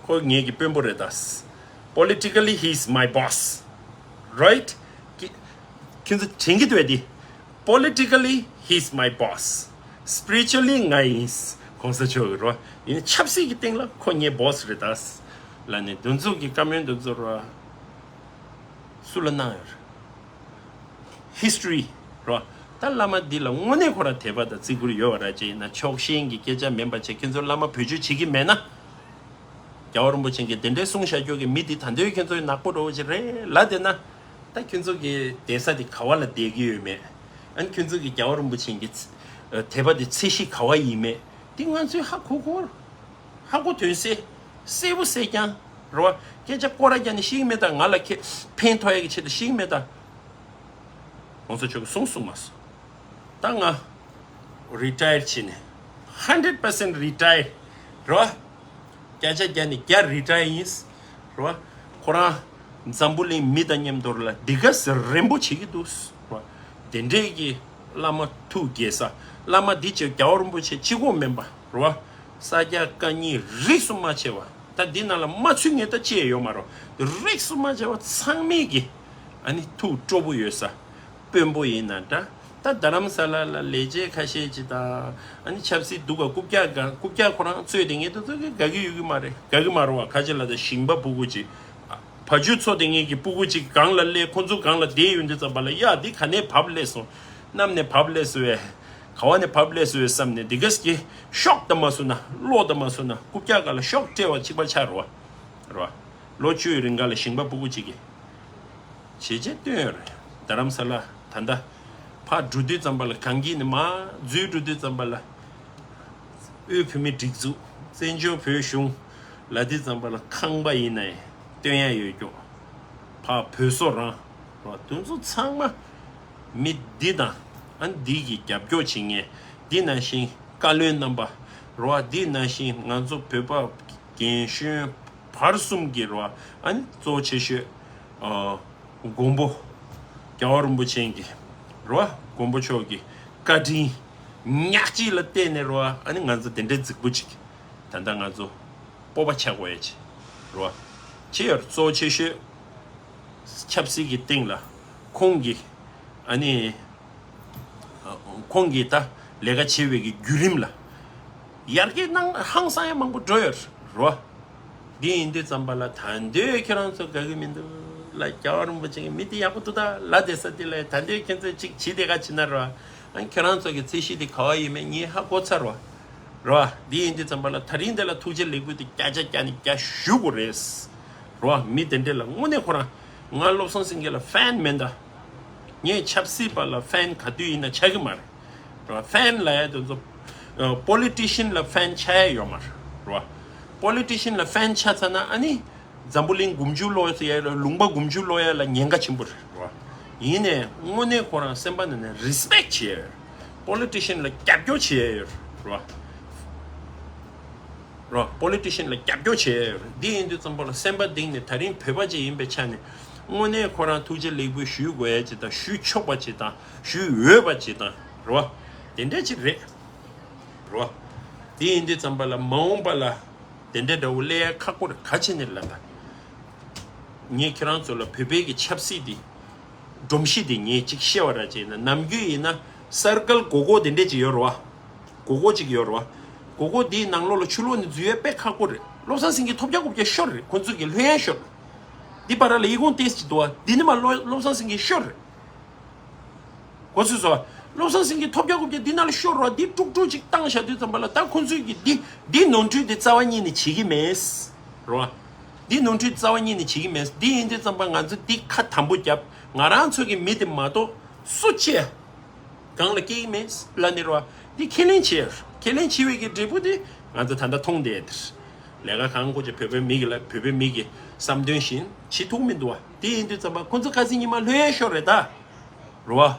ཁོ་ངེད་ཀྱི་དཔོན་པོ་རེད་ད། Politically, he is my boss. Right? ཁྱེད་ཚོ་དྲན་གྱི་འདུག་བས་དེ། Politically, he is my boss. Spiritually, ང་ཡིན། གོང་ས་མཆོག་གི་རོ། ཡིན་ཆབ་སྲིད་ཀྱི་སྟེང་ལ་ཁོ་ངའི་boss རེད་ད། ལ་ནས་འདི་ཚོ་གི་བཀའ་མོལ་འདི་ཚོ་རོ། སུ་ལ་གནང་ཡོད་རེད། History རོ། ད་བླ་མ་འདི་ལ་དངོས་གནས་ཁོ་རང་དད་པ་དང་བརྩི་བཀུར་ཡོད་པ་ར་ཅིག་ཡིན་ན། ཕྱོགས་ཞེན་གྱི་སྐད་ཆ་མིན་པ་བྱས། ཁྱེད་ཚོ་བླ་མ་བེད་སྤྱོད་བྱེད་ཀྱི་མེད་ན། རྒྱལ་བ་རིན་པོ་ཆེ་གིས་དེ་འདྲའི་གསུང་བཞག་རྒྱུ་གི་མི་འདི་ད་འདོད་ཁྱེད་ཚོའི་ནག་པོ་འདྲ་བོ་ཅིག་རེད་ལབ་བསྡད་ན། ད་ཁྱེད་ཚོ་གི་བསྡད་ས་དེ་ག་བ་ལ་བསྡད་ཀྱི་ཡོད་མེད། ཨ་ནི་ཁྱེད་ཚོ་གི་རྒྱལ་བ་རིན་པོ་ཆེ་གི་དད་པ་དེ་ཚད་གཞི་ག་བ་ཡིན་མེད་དེ་ང་ཚོས་ཧ་གོ་གོ། ཧ་གོ་དོན་གསལ། གསལ་པོ་གསལ་རྐྱང་རེད་བ། སྐད་ཆ་སྐོར་ར་རྒྱག་ནས་བཤད་ཀྱི་མེད་ད། ང་ལ་ཁེ་ཕན་ཐོགས་ཡ་གི་ཆེད་དུ་བཤད་ཀྱི་མེད་ད། གོང་ས་མཆོག་གིས་གསུངས་གསུངས་མ་སོང་། ད་ང་retire བྱས་ནས་hundred percent retire རེད་བ། བརྒྱ་ཆ་བརྒྱ་ནས་བརྒྱ་retire ཡིན་རེད་བ། ཁོ་རང་འཛམ་བུ་གླིང་མི་དང་མཉམ་དུ་ལ་འདི་ག་ཟེར་རན་པོ་བྱེད་ཀྱི་འདུག་རེད་བ། དེ་འདྲས་ཀྱི་བླ་མ་ཐུགས་དགྱེས་ས། བླ་མ་འདི་བྱས་རྒྱལ་བ་རིན་པོ་ཆེ་གཅིག་པོ་མིན་པ་རེད་བ། ས་སྐྱ་བཀའ་རྙིང་རིས་སུ་མ་ཆད་པ། ད་འདི་ནང་ལ་མ་ཚུད་མཁན་ད་ཅི་ཡང་ཡོད་མ་རེད། རིས་སུ་མ་ཆད་པ་ཚང་མས་ཀྱི་ཨ་ནི་ཐུགས་སྤྲོ་པོ་ཡོད་ས། དཔོན་པོ་ཡིན་ན་འདྲ། ད་རྡ་རམ་ས་ལ་ལ་ལས་བྱེད་ཁ་ཤས་ཅིག་དང་། ཨ་ནི་ཆབ་སྲིད་སྡུག་ག་རྐུབ་བཀྱག་ག་རྐུབ་བཀྱག་ཁོ་རང་གཙོས་དེ་ངས་ད་ཚོད་ཀྱི་དགའ་གི་ཡོད་གི་མ་རེད། དགའ་གི་མ་རེད་བ། ཁ་ཆེ་ལ་ད་ཞིང་པ་ཕྲུ་གུ་ཅིག་བ་ཕྱུགས་ཚོ་དེ་ངེད་ཀྱི་སྤུ་གུ་གཅིག་སྒང་ལ་སླེབས། ཁོ་ཚོ་སྒང་ལ་བསྡད་ཡོང་དུས་ཙམ་པ་ལ། ཡ་འདི་ག་ནས་བབས་སླེབས་སོང་། གནམ་ནས་བབས་སླེབས་སོང་བས། ག་བ་ནས་བབས་སླེབས་སོང་བས་བསམ་ནས་འདི་གས་ཀྱི་ཤོག་ད་མ་བཟོ་ན། གློག་ད་མ་བཟོ་ན། རྐུབ་བཀྱག་སྒང་ལ་ཤོག་སྤྲད་པ་གཅིག་པ་ཆགས་རེད་བ། རེད་བ། ལོ་བཅུའི་རིང་ག་ལ་ཞིང་པ་སྤུ་གུ་གཅིག་གིས་བྱས་རྗེས་བཏོན་ཡོད་རེད། རྡ་རམ་ས་ལ་ད་ལྟ་ཕར་འགྲོ་དུས་ཙམ་པ་ལ། གངས་སྐྱིད་ནས་མར་འཛུལ་འགྲོ་དུས་ཙམ་པ་ལ། དབུས་བོད་མིའི་སྒྲིག་འཛུགས། བཙན་བྱོལ་བོད་གཞུང་ལབ་དུས་ཙམ་པ་ལ་ཁང་པ་ཡིན་ནའི་སྟོན་ཡ་ཡོད་ཀྱོག་ཕར་བོད་སོ་རང་རོ། དེ་ཚོ་ཚང་མ་མི་འདི་དང་ཨ་འདི་གི་རྒྱབ་སྐྱོར་བྱེད་མཁན། འདི་ནང་བཞིན་བཀའ་བློན་རྣམ་པ་རོ། འདི་ནང་བཞིན་ང་ཚོ་བོད་པ་རྒན་གཞོན་བར་གསུམ་གྱི་རོ། ཨ་ནི་གཙོ་ཆེ་ཤོས་ཨ་མགོན་པོ་རྒྱལ་བ་རིན་པོ་ཆེ་གི་རོ། མགོན་པོ་མཆོག་གི་བཀའ་དྲིན་ཉག་གཅིག་ལ་བརྟེན་ནས་རོ། ཨ་ནི་ང་ཚོ་དེ་འདྲའི་རྫིག་པོ་ཅིག་ད་ལྟ་ང་ཚོ་སྤོབས་པ་ཆགས་དགོས་ཡ་ཅིག་རོ། ཅི་ཡོད་གཙོ་ཆེ་ཤོས་ཆབ་སྲིད་ཀྱི་སྟེང་ལ་ཁོང་གིས་ཨ་ནི་ཁོང་གིས་ད་ལས་ཀ་བྱེད་པའི་གི་བརྒྱུད་རིམ་ལ་ཡར་རྒྱས་གནང་ཧང་སང་ཡ་མང་པོ་འགྲོ་ཡོད་རོ། འདི་ཡིན་དུས་ཙམ་པ་ལ་ད་འདོད་ཁྱེད་རང་ཚོ་དགའ་གི་མི་འདུག་ལ། རྒྱལ་བ་རིན་པོ་ཆེ་གི་མི་དེ་ཡག་པོ་འདུག་ད་ལ། བསྡད་ས་དེ་ལ་ད་འདོད་ཁྱེད་ཚོས་ཅིག་བྱེད་དེ་ག་བྱེད་ན་རོ། ཨ་ཁྱེད་རང་ཚོ་གི་ཚད་གཞི་དེ་ག་བ་ཡིན་མིན་ངས་ཧ་གོ་ཚར་བ་རོ། འདི་ཡིན་དུས་ཙམ་པ་ལ་ད་རིང་དེ་ལ་ཐུགས་རྗེ་ལེགས་འབུལ་དེ་བརྒྱ་ཆ་བརྒྱ་ནས་བརྒྱ་ཞུ་དགོས་རེད་རོ། མི་དེ་འདྲས་ལ་དངོས་གནས་ཁོ་རང་། ང་བློ་བཟང་སེང་གེ་ལ་ཕེན་མེད་ད། ངས་ཆབ་སྲིད་པ་ལ་ཕེན་ག་དུས་ཡིན་ན་ཆགས་ཀྱི་མ་རེད། རོ། ཕེན་ལབ་ཡ་དེ་ཚོ་པོ་ལི་ཊི་ཤན་ལ་ཕེན་ཆགས་ཡ་ཡོད་མ་རེད་རོ། པོ་ལི་ཊི་ཤན་ལ་ཕེན་ཆགས་ཚར་ན་ཨ་ནི་འཛམ་བུ་གླིང་མགོ་མཇུག་སློག་ཡ་ལ། ལུང་པ་མགོ་མཇུག་སློག་ཡ་ལ་ཉེན་ཁ་ཆེན་པོ་རེད་རོ། ཡིན་ནའི་དངོས་གནས་ཁོ་རང་སེམས་པ་ནང་ནས་རི་སི་པེག་བྱེད་ཡ་ཡོད་རེད། པོ་ལི་ཊི་ཤན་ལ་རྒྱབ་སྐྱོར་བྱེད་ཡ་ཡོད་རེད་རོ། རོ། པོ་ལི་ཊི་ཤན་ལ་རྒྱབ་སྐྱོར་བྱེད་ཡ་ཡོད་རེད། འདི་ཡིན་དུས་ཙམ་པ་ལ་སེམས་པ་གཏིང་ནས་ད་རིང་བོད་པ་ཅིག་ཡིན་པའི་ཆ་ནས་དངོས་གནས་ཁོ་རང་ཐུགས་རྗེ་ལེགས་འབུལ་ཞུ་དགོས་ཡ་ཅིག་དང་། ཞུ་ཆོག་པ་ཅིག་དང་། ཞུ་འོས་པ་ཅིག་དང་རོ། དེ་འདྲ་ཅིག་རེད་རོ། དེ་ཡིན་དུས་ཙམ་པ་ལ་མ་འོངས་པ་ལ་དེ་འདྲ་འདྲ་བོ་སླེབས་ཡ་ཁག་པོ་རེད། ག་བྱས་ནས་ལབ་ན། ངས་ཁྱེད་རང་ཚོ་ལ་བོད་པའི་གི་ཆབ་སྲིད་འདི་ སྒྲོམ་གཞི་དེ་ངས་ཅིག་བཤད་པ་ར་ཅིག་ཡིན་ན། ནམ་རྒྱུན་ཡིན་ན་སར་ཀལ་སྒོར་སྒོར་དེ་འདྲས་ཅིག་ཡོད་རེད་བ། སྒོར་སྒོར་ཅིག་ཡོད་རེད་བ། སྒོར་སྒོར་དེའི་ནང་ལོགས་ལ་ཆུ་ལོག་ནས་འཛུལ་ཡས་དཔེ་ཁག་པོ་རེད། བློ་བཟང་སེང་གེ་ཐོབ་རྒྱག་རྐུབ་བཀྱག་ཤོར་རེད། ཁོ་ཚོ་གི་ལྷོད་ཡས་ཤོར་རེད། འདི་བར་ལ་ཡི་གུང་ཏེས་ཅིག་འདུག་བ། འདི་ནི་མ་བློ་བློ་བཟང་སེང་གེ་ཤོར་རེད། གོ་ཚོད་སོ། བློ་བཟང་སེང་གེ་ཐོབ་རྒྱག་རྐུབ་བཀྱག་འདི་ནང་ལ་ཤོར་རོགས། འདི་དཀྲུག་དཀྲུག་ཅིག་བཏང་བཞག་དུས་ཙམ་པ་ལ་ད་ཁོ་ཚོས་ཀྱི་འདི་འདི་ནོར་འཁྲུལ་འདི་རྩ་བ་ཉིད་ནས་བྱེད་ཀྱི་མེད། རོ། འདི་ནོར་འཁྲུལ་རྩ་བ་ཉིད་ནས་བྱེད་ཀྱི་མེད། འདི་ཡིན་དུས་ཙམ་པ་ང་ཚོ་འདི་ཁ་དམ་པོ་བརྒྱབ། ང་རང་ཚོ་གི་མི་དེ་མ་གཏོགས་སུ་བཅད་གང་ལ་སྐྱེ་གི་མེད་ལ་ནི་རོ། འདི་ཁས་ལེན་བྱེད། ཁས་ལེན་བྱེད་པའི་གི་འབྲས་བུ་དེ་ང་ཚོ་ད་ལྟ་མཐོང་བསྡད་དེར། ལས་ཀ་གང་དགོས་ཀྱི་བོད་པའི་མི་གི་ལ་བོད་པའི་མི་གི་བསམ་དོན་བཞིན་བྱེད་ཐུབ་མི་འདུག་བ། འདི་ཡིན་དུས་ཙམ་པ་ཁོ་ཚོ་ཁ་སང་ཉི་མ་ལྷོད་ཡས་ཤོར་རེད་ད། རོ།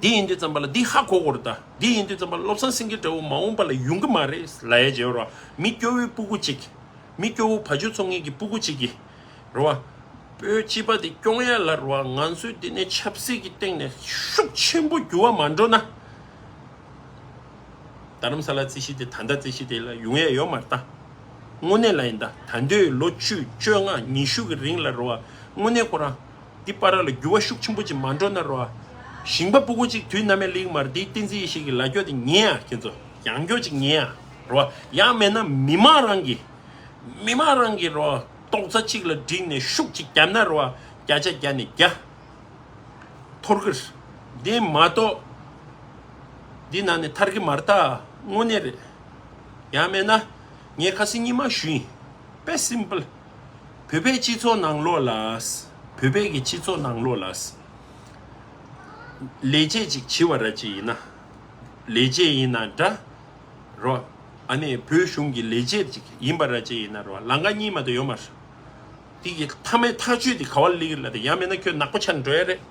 འདི་ཡིན་དུས་ཙམ་པ་ལ་འདི་ཧ་གོ་དགོས་རེད་ད། འདི་ཡིན་དུས་ཙམ་པ་ལ་བློ་བཟང་སེང་གེ་འདྲ་བོ་མ་འོངས་པ་ལ་ཡོང་གི་མ་རེད་ལབ་ཡས་བྱས་རོ། མི་སྐྱོ་བོའི་སྤུ་གུ་གཅིག་མི་སྐྱོ་བོ་བ་ཕྱུགས་འཚོ་མཁན་གྱི་སྤུ་གུ་གཅིག་གིས་རོ། བོད་སྤྱི་པ་དེ་སྐྱོང་ཡ་ལ་རོ། ང་ཚོས་འདི་ནས་ཆབ་སྲིད་ཀྱི་སྟེང་ནས་ཤུགས་ཆེན་པོ་འགྱུར་བ་མ་འགྲོ་ན། རྡ་རམ་ས་ལ་རྩིས་གཞི་དེ་ད་ལྟ་རྩིས་གཞི་དེ་ལ་ཡོང་ཡས་ཡོད་མ་རེད་ད། དངོས་གནས་ལ་ཡིན་ད། ད་ལྟའི་ལོ་བཅུ་བཅོ་ལྔ་ཉི་ཤུ་གི་རིང་ལ་རོ། དངོས་གནས་ཁོ་རང་འདི་བར་ལ་འགྱུར་བ་ཤུགས་ཆེན་པོ་ཅིག་མ་འགྲོ་ན་རོ། ཞིང་པ་སྤུ་གུ་ཅིག་དུས་ནམ་ཡང་ལེགས་མ་རེད། འདི་བསྟན་འཛིན་ཡེ་ཤེས་ཀྱི་ལ་རྒྱོ་དེ་ཉན་ཡ། ཁྱེད་ཚོ་ཡང་རྒྱོ་ཅིག་ཉན་ཡ་རོ། ཡང་མེད་ན་མི་མང་རང་གི་མི་མང་རང་གི་རོ། རྡོག་རྩ་གཅིག་ལ་བསྒྲིལ་ནས་ཤུགས་ཅིག་བརྒྱབ་ན་རོ། བརྒྱ་ཆ་བརྒྱ་ནས་བརྒྱ། འཐོར་གི་རེད། འདི་མ་གཏོགས་འདི་ནང་ནས་ཐར་གི་མ་རེད་ད། དངོས་གནས་རེད། ཡང་མེད་ན་ངས་ཁ་སང་ཉི་མ་ཞུས་ཡིན། དཔེ་སིམ་པལ། བོད་པའི་སྤྱི་ཚོགས་ནང་ལོགས་ལ། བོད་པའི་གི་སྤྱི་ཚོགས་ནང་ལོགས་ལ། ལས་བྱེད་ཅིག་བྱེད་པ་ར་ཅིག་ཡིན་ན། ལས་བྱེད་ཡིན་ན་འདྲ། རོ། ཨ་ནི་བོད་གཞུང་གི་ལས་བྱེད་ཅིག་ཡིན་པ་ར་ཅིག་ཡིན་ན་རོ། ལམ་ཁ་གཉིས་མ་གཏོགས་ཡོད་མ་རེད། དེ་གི་མཐའ་མའི་ཐག་གཅོད་དེ་ག་བ་སླེབས་ཀྱི་རེད་ལབ་དེ། ཡང་མིན་ན་ཁྱོད་ནག་པོ་ཆགས་འགྲོ་ཡ་རེད།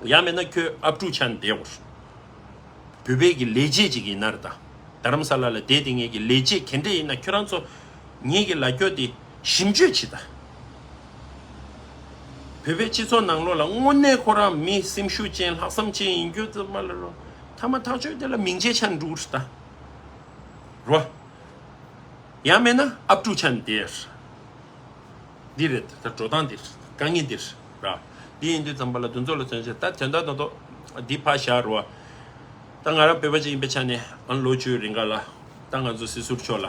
ཡང་མིན་ན་ཁྱོད་ཨབ་ཕྲུག་ཆགས་བསྡད་ཡོད་རེད། བོད་པའི་གི་ལས་བྱེད་ཅིག་ཡིན་ན་རེད་ད། རྡ་རམ་ས་ལ་ལ་བསྡད་དེ་ངེད་ཀྱི་ལས་བྱེད་ག་འདྲས་ཡིན་ན་ཁྱོད་རང་ཚོ་ངེད་ཀྱི་ལ་རྒྱོ་དེ་ཞིབ་དཔྱོད་བྱེད་ད། བོད་པའི་སྤྱི་ཚོགས་ནང་ལོགས་ལ་དངོས་གནས་ཁོ་རང་མི་སེམས་ཤུགས་ཅན་ལྷག་བསམ་ཅན་ཡིན་རྒྱུ་ཙམ་པ་ལ་རོ། མཐའ་མ་ཐག་གཅོད་དེ་ལ་མིང་ཆད་ཆགས་འགྲོ་གི་རེད་ད། རོ། ཡང་མེད་ན་ཨབ་ཕྲུག་ཆགས་བསྡད། འདི་རེད་ད། འགྲོ་སྟངས་འདི་རེད། དཀའ་ངལ་འདི་རེད་ར། འདི་ཡིན་དུས་ཙམ་པ་ལ་དུ་ཚོགས་ལ་མཚོན་བྱེད་ད་དོན་དག་ཏོག་ཏོག་འདི་ཕར་བཞག་རོ། ད་ང་རང་བོད་པ་ཅིག་ཡིན་པའི་ཆ་ནས་ཨ་ལོ་བཅུའི་རིང་ག་ལ་ད་ང་ཚོ་སྲིད་ཟུར་མཆོག་ལ་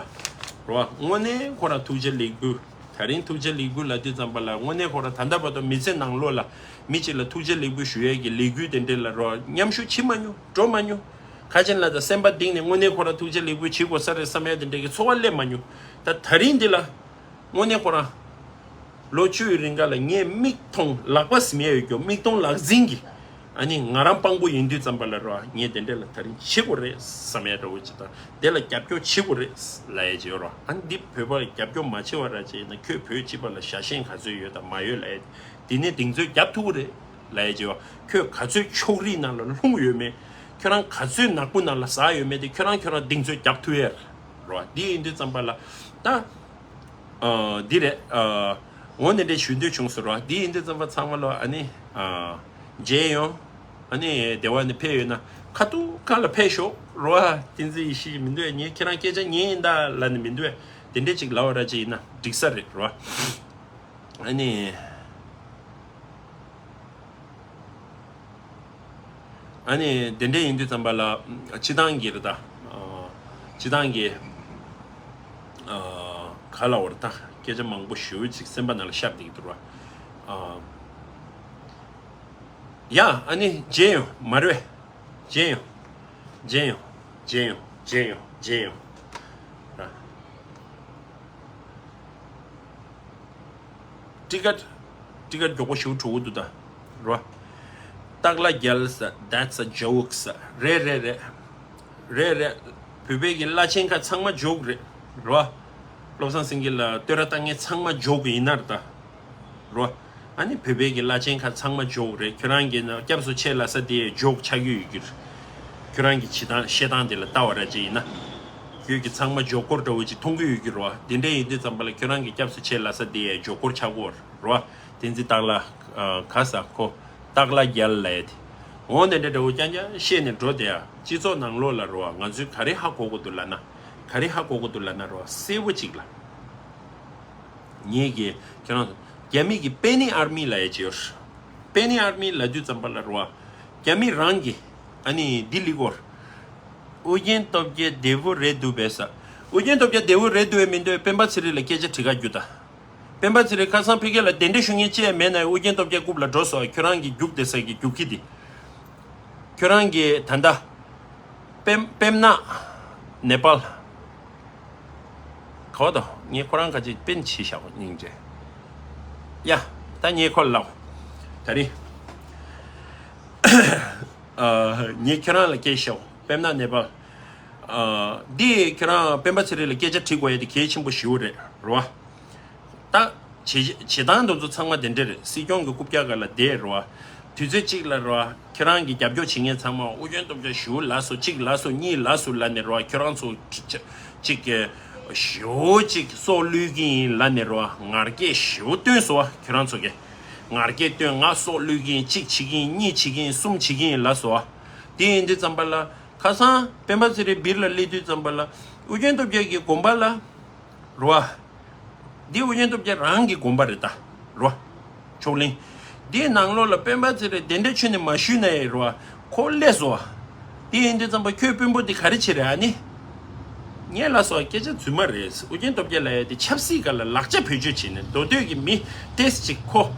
རོ། དངོས་གནས་ཁོ་རང་ཐུགས་རྗེ་ལེགས་འབུལ། ད་རིང་ཐུགས་རྗེ་ལེགས་འབུལ་ལབ་དུས་ཙམ་པ་ལ་དངོས་གནས་ཁོ་རང་ད་ལྟ་བར་དུ་མི་ཚེ་ནང་ལོགས་ལ་མི་གཅིག་ལ་ཐུགས་རྗེ་ལེགས་འབུལ་ཞུ་ཡས་ཀྱི་ལས་འགུལ་དེ་འདྲ་ལ་རོ། མཉམ་ཞུགས་བྱེད་མ་མྱོང་། འགྲོ་མ་མྱོང་། ཁ་ཆེན་ལ་ད་སེམས་པ་གཏིང་ནས་དངོས་གནས་ཁོ་རང་ཐུགས་རྗེ་ལེགས་འབུལ་བྱེད་དགོས་ས་རེད་བསམ་ཡ་དེ་འདྲ་གི་ཚོར་བ་སླེབས་མ་མྱོང་། ད་ད་རིང་འདི་ལ་དངོས་གནས་ཁོ་རང་ལོ་བཅུའི་རིང་ག་ལ་ངས་མིག་མཐོང་ལག་པ་ཟིན་ཡ་ཡོད་རྒྱུ། མིག་མཐོང་ལག་ཟིན་གྱི་ཨ་ནི་ང་རང་དཔང་པོ་ཡིན་དུས་ཙམ་པ་ལ་རོ། ངས་དེ་འདྲ་ལ་ད་རིང་བྱེད་དགོས་རེད་བསམ་ཡ་འདྲ་བོ་ཅིག་དང་། དེ་ལ་རྒྱབ་སྐྱོར་བྱེད་དགོས་རེད་ལབ་ཡ་ཅིག་ཡོད་རོ། ཨ་ནི་འདི་བོད་པ་ལ་རྒྱབ་སྐྱོར་མ་བྱེད་པ་ར་ཅིག་ཡིན་ན་ཁྱོད་བོད་སྤྱི་པ་ལ་ཞྭ་ཤེད་ག་ཚོད་ཡོད་དང་མ་ཡོད་ལབ་ཡ། དེ་ནས་གདེང་ཚོད་རྒྱབ་ཐུབ་ཀྱི་རེད་ལབ་ཡ་ཅིག་ཡོད། ཁྱོད་ག་ཚོད་ཕྱོགས་རིས་ནང་ལ་ལྷུང་ཡོད་མེད། ཁྱོད་རང་ག་ཚོད་ནག་པོ་ནང་ལ་ཟག་ཡོད་མེད་དེ་ཁྱོད་རང་ཁྱོད་རང་གདེང་ཚོད་རྒྱབ་ཐུབ་ཡ་རེད་རོ། འདི་ཡིན་དུས་ཙམ་པ་ལ་ད། ཨ། འདི་རེད། ཨ། འོ་འདི་འདྲའི་ཞུ་འདོད་བྱུང་སོང་རོ། འདི་ཡིན་དུས་ཙམ་པ་ཚང་མ་ལོ་ཨ་ནི། ཨ། མཇལ་ཡོང་། ཨ་ནི་སྡེ་བ་ནས་ཕེབས་ཡོད་ན་ཁ་ཐུག་ཁ་ལ་ཕེབས་ཤོག་རོ། ཨ། བསྟན་འཛིན་ཡེ་ཤེས་མི་འདུག་ངས་ཁྱེད་རང་སྐད་ཆ་ཉན་ཡིན་ད་ལབ་ནས་མི་འདུག་བས། དེ་འདྲས་ཅིག་ལབ་པ་ར་ཅིག་ཡིན་ན་འགྲིག་ས་རེད་རོ། ཨ་ནི། ཨ་ནི་དེ་འདྲ་ཡིན་དུས་ཙམ་པ་ལ་སྤྱི་བཏང་གི་རེད་ད། ཨ། སྤྱི་བཏང་གི། ཨ། ག་ལ་བར་ད་སྐད་ཆ་མང་པོ་ཞེ་པོ་ཅིག་སེམས་པ་ནང་ལ་ཤར་བསྡད་ཀྱི་འདུག་ར། ཨ། ཡ་ཨ་ནི་མཇལ་ཡོང་། མ་རེད་པས། མཇལ་ཡོང་། མཇལ་ཡོང་། མཇལ་ཡོང་། མཇལ་ཡོང་། མཇལ་ཡོང་། ར། ཊི་ཀེཊ། ཊི་ཀེཊ་མགྱོགས་པོ་ཞེ་པོ་འགྲོ་གི་འདུག་ད། རོ། སྟག་ལྷ་རྒྱལ་ས། That's a joke ས། རེད་རེད་རེད། རེད་རེད། བོད་པའི་གི་བླ་ཆེན་ཁག་ཚང་མ་ཇོག་རེད། རོ། བློ་བཟང་སེང་གེ་ལ་བསྟོད་ར་བཏང་མཁན་ཚང་མ་ཇོག་ཡིན་ན་རེད་ད། རོ། ཨ་ནི་བོད་པའི་གི་བླ་ཆེན་ཁག་ཚང་མ་ཇོག་རེད། ཁྱོད་རང་གི་ན་སྐྱབས་སུ་མཆི་ལབ་ས་དེ་ཇོག་ཆགས་ཀྱི་ཡོད་ཀྱི་རེད། ཁྱོད་རང་གི་བྱེད་སྟངས་བཤད་སྟངས་དེ་ལ་ལྟ་བ་ར་ཅིག་ཡིན་ན། ཁྱོད་ཀྱི་ཚང་མ་ཇོག་སྐོར་འདྲ་བོ་ཅིག་མཐོང་གི་ཡོད་ཀྱི་རེད་བ། དེ་འདྲ་ཡིན་དུས་ཙམ་པ་ལ་ཁྱོད་རང་གི་སྐྱབས་སུ་མཆི་ལབ་ས་དེ་ཡ་ཇོག་སྐོར་ཆགས་ཀྱི་ཡོད་རེད་བ། བསྟན་འཛིན་སྟག་ལྷ། ཨ། ག་ས་ཁོ། སྟག་ལྷ་རྒྱལ་ལབ་ཡ་དེ། འོ་དེ་འདྲ་འདྲ་བོ་རྐྱང་རྐྱང་བཤད་ནས་འགྲོ་བསྡད་ཡ། སྤྱི་ཚོགས་ནང་ལོགས་ལ་རེད་བ། ང་ཚོས་ག་རེ་ཧ་གོ་དགོས་འདུག་ལབ་ན། ག་རེ་ཧ་གོ་དགོས་འདུག་ལབ་ན་རེད་བ། གསལ་པོ་ཅིག་ལ། ངེད་ཀྱིས་ཁྱེད་རང་ རྒྱ་མི་གི་པེ་ནི་ཨར་མི་ལབ་ཡ་ཅིག་ཡོད་རེད། པེ་ནི་ཨར་མི་ལབ་དུས་ཙམ་པ་ལ་རེད་བ། རྒྱ་མི་རང་གི་ཨ་ནི་ལྡི་ལི་སྐོར། ཨུ་རྒྱན་སྟོབས་རྒྱལ་བདེ་པོ་རེད་འདུག་པས་ས། ཨུ་རྒྱན་སྟོབས་རྒྱལ་བདེ་པོ་རེད་འདུག་པས་མི་འདུག་པས་སྤེན་པ་ཚེ་རིང་ལ་སྐད་ཆ་དྲི་ག་རྒྱུགས་ད། སྤེན་པ་ཚེ་རིང་ཁ་སང་ཕ་གི་ལ་གདན་འདྲེན་ཞུ་མཁན་ཅིག་ཡང་མེད་ན་ཡང་ཨུ་རྒྱན་སྟོབས་རྒྱལ་རྐུབ་ལ་འགྲོ་སོང་། ཁྱོད་རང་གི་རྒྱུགས་བསྡད་ས་གི་རྒྱུག་ཁྱི་དེ། ཁྱོད་རང་གི་ད་ལྟ། པེམ་པེམ་ན། ནེ་པཱལ། ག་བ་དང་ངས་ཁོ་རང་ཁ་ཅིག་པེན་ཆི་ཤག་སྙིང་རྗེ། ཡ། ད་ངས་ཁོ་ལ་ལབ། ད་རིང་། ཨ། ངས་ཁྱོད་རང་ལ་སྐད་ཤོག་པེམ་ན་ནེ་པཱལ། ཨ། འདི་ཁྱོད་རང་སྤེན་པ་ཚེ་རིང་ལ་སྐད་ཆ་དྲི་དགོས་ཡ་དེ་གལ་ཆེན་པོ་ཞེ་པོ་རེད་རོ། ད། བྱེད་བྱེད་སྟངས་དེ་ཚོ་ཚང་མ་དེ་འདྲ་རེད། སྲིད་སྐྱོང་གི་རྐུབ་བཀྱག་སྒང་ལ་བསྡད་རོ། དུས་ཚོད་གཅིག་ལ་རོ། ཁྱེད་རང་གི་རྒྱབ་སྐྱོར་བྱེད་མཁན་ཚང་མ་ཨུ་རྒྱན་སྟོབས་རྒྱལ་ཞུ་ལ་སོ་གཅིག་ལ་སོ་གཉིས་ལ་སོ་ལ་ནས་རོ། ཁྱོད་རང་ཚོ་གཅིག་གི་ཞུ་གཅིག་སྲོག་བླུས་ཀྱི་ཡིན་ལ་ནས་རོ། ངར་སྐད་ཞུ་བཏོན་སོ། ཁྱོད་རང་ཚོ་གི་ངར་སྐད་བཏོན། ང་སྲོག་བླུས་ཀྱི་ཡིན། གཅིག་བྱེད་ཀྱི་ཡིན། གཉིས་བྱེད་ཀྱི་ཡིན། གསུམ་བྱེད་ཀྱི་ཡིན་ལ་སོ། དེ་ཡིན་དུས་ཙམ་པ་ལ་ཁ་སང་སྤེན་པ་ཚེ་རིང་སྦིར་ལ་སླེབས་དུས་ཙམ་པ་ལ་ཨུ་རྒྱན་སྟོབས་རྒྱལ་གྱི་དགོན་པ་ལ། རོ། འདི་ཨུ་རྒྱན་སྟོབས་རྒྱལ་རང་གི་དགོན་པ་རེད་ད། རོ། ཕྱོགས་གླིང་། འདིའི་ནང་ལོགས་ལ་སྤེན་པ་ཚེ་རིང་གདན་འདྲེན་ཆོས་ནས་མ་ཞུས་ན་ཡང་རོ། ཁོ་སླེབས་སོ། དེ་ཡིན་དུས་ཙམ་པ་ཁྱོད་དཔོན་པོ་འདི་ག་རེ་བྱེད་རེད་ཨ་ནི། ངས་ལ་སོགས་སྐད་ཆ་རྫུན་མ་རེད། ཨུ་རྒྱན་སྟོབས་རྒྱལ་ལ་ཡ་དེ་ཆབ་སྲིད་སྒང་ལ་ལག་ཆ་བེད་སྤྱོད་བྱས་ནས་མདོ་སྟོད་ཀྱི་མི་ཏེས་ཅིག་ཁོ།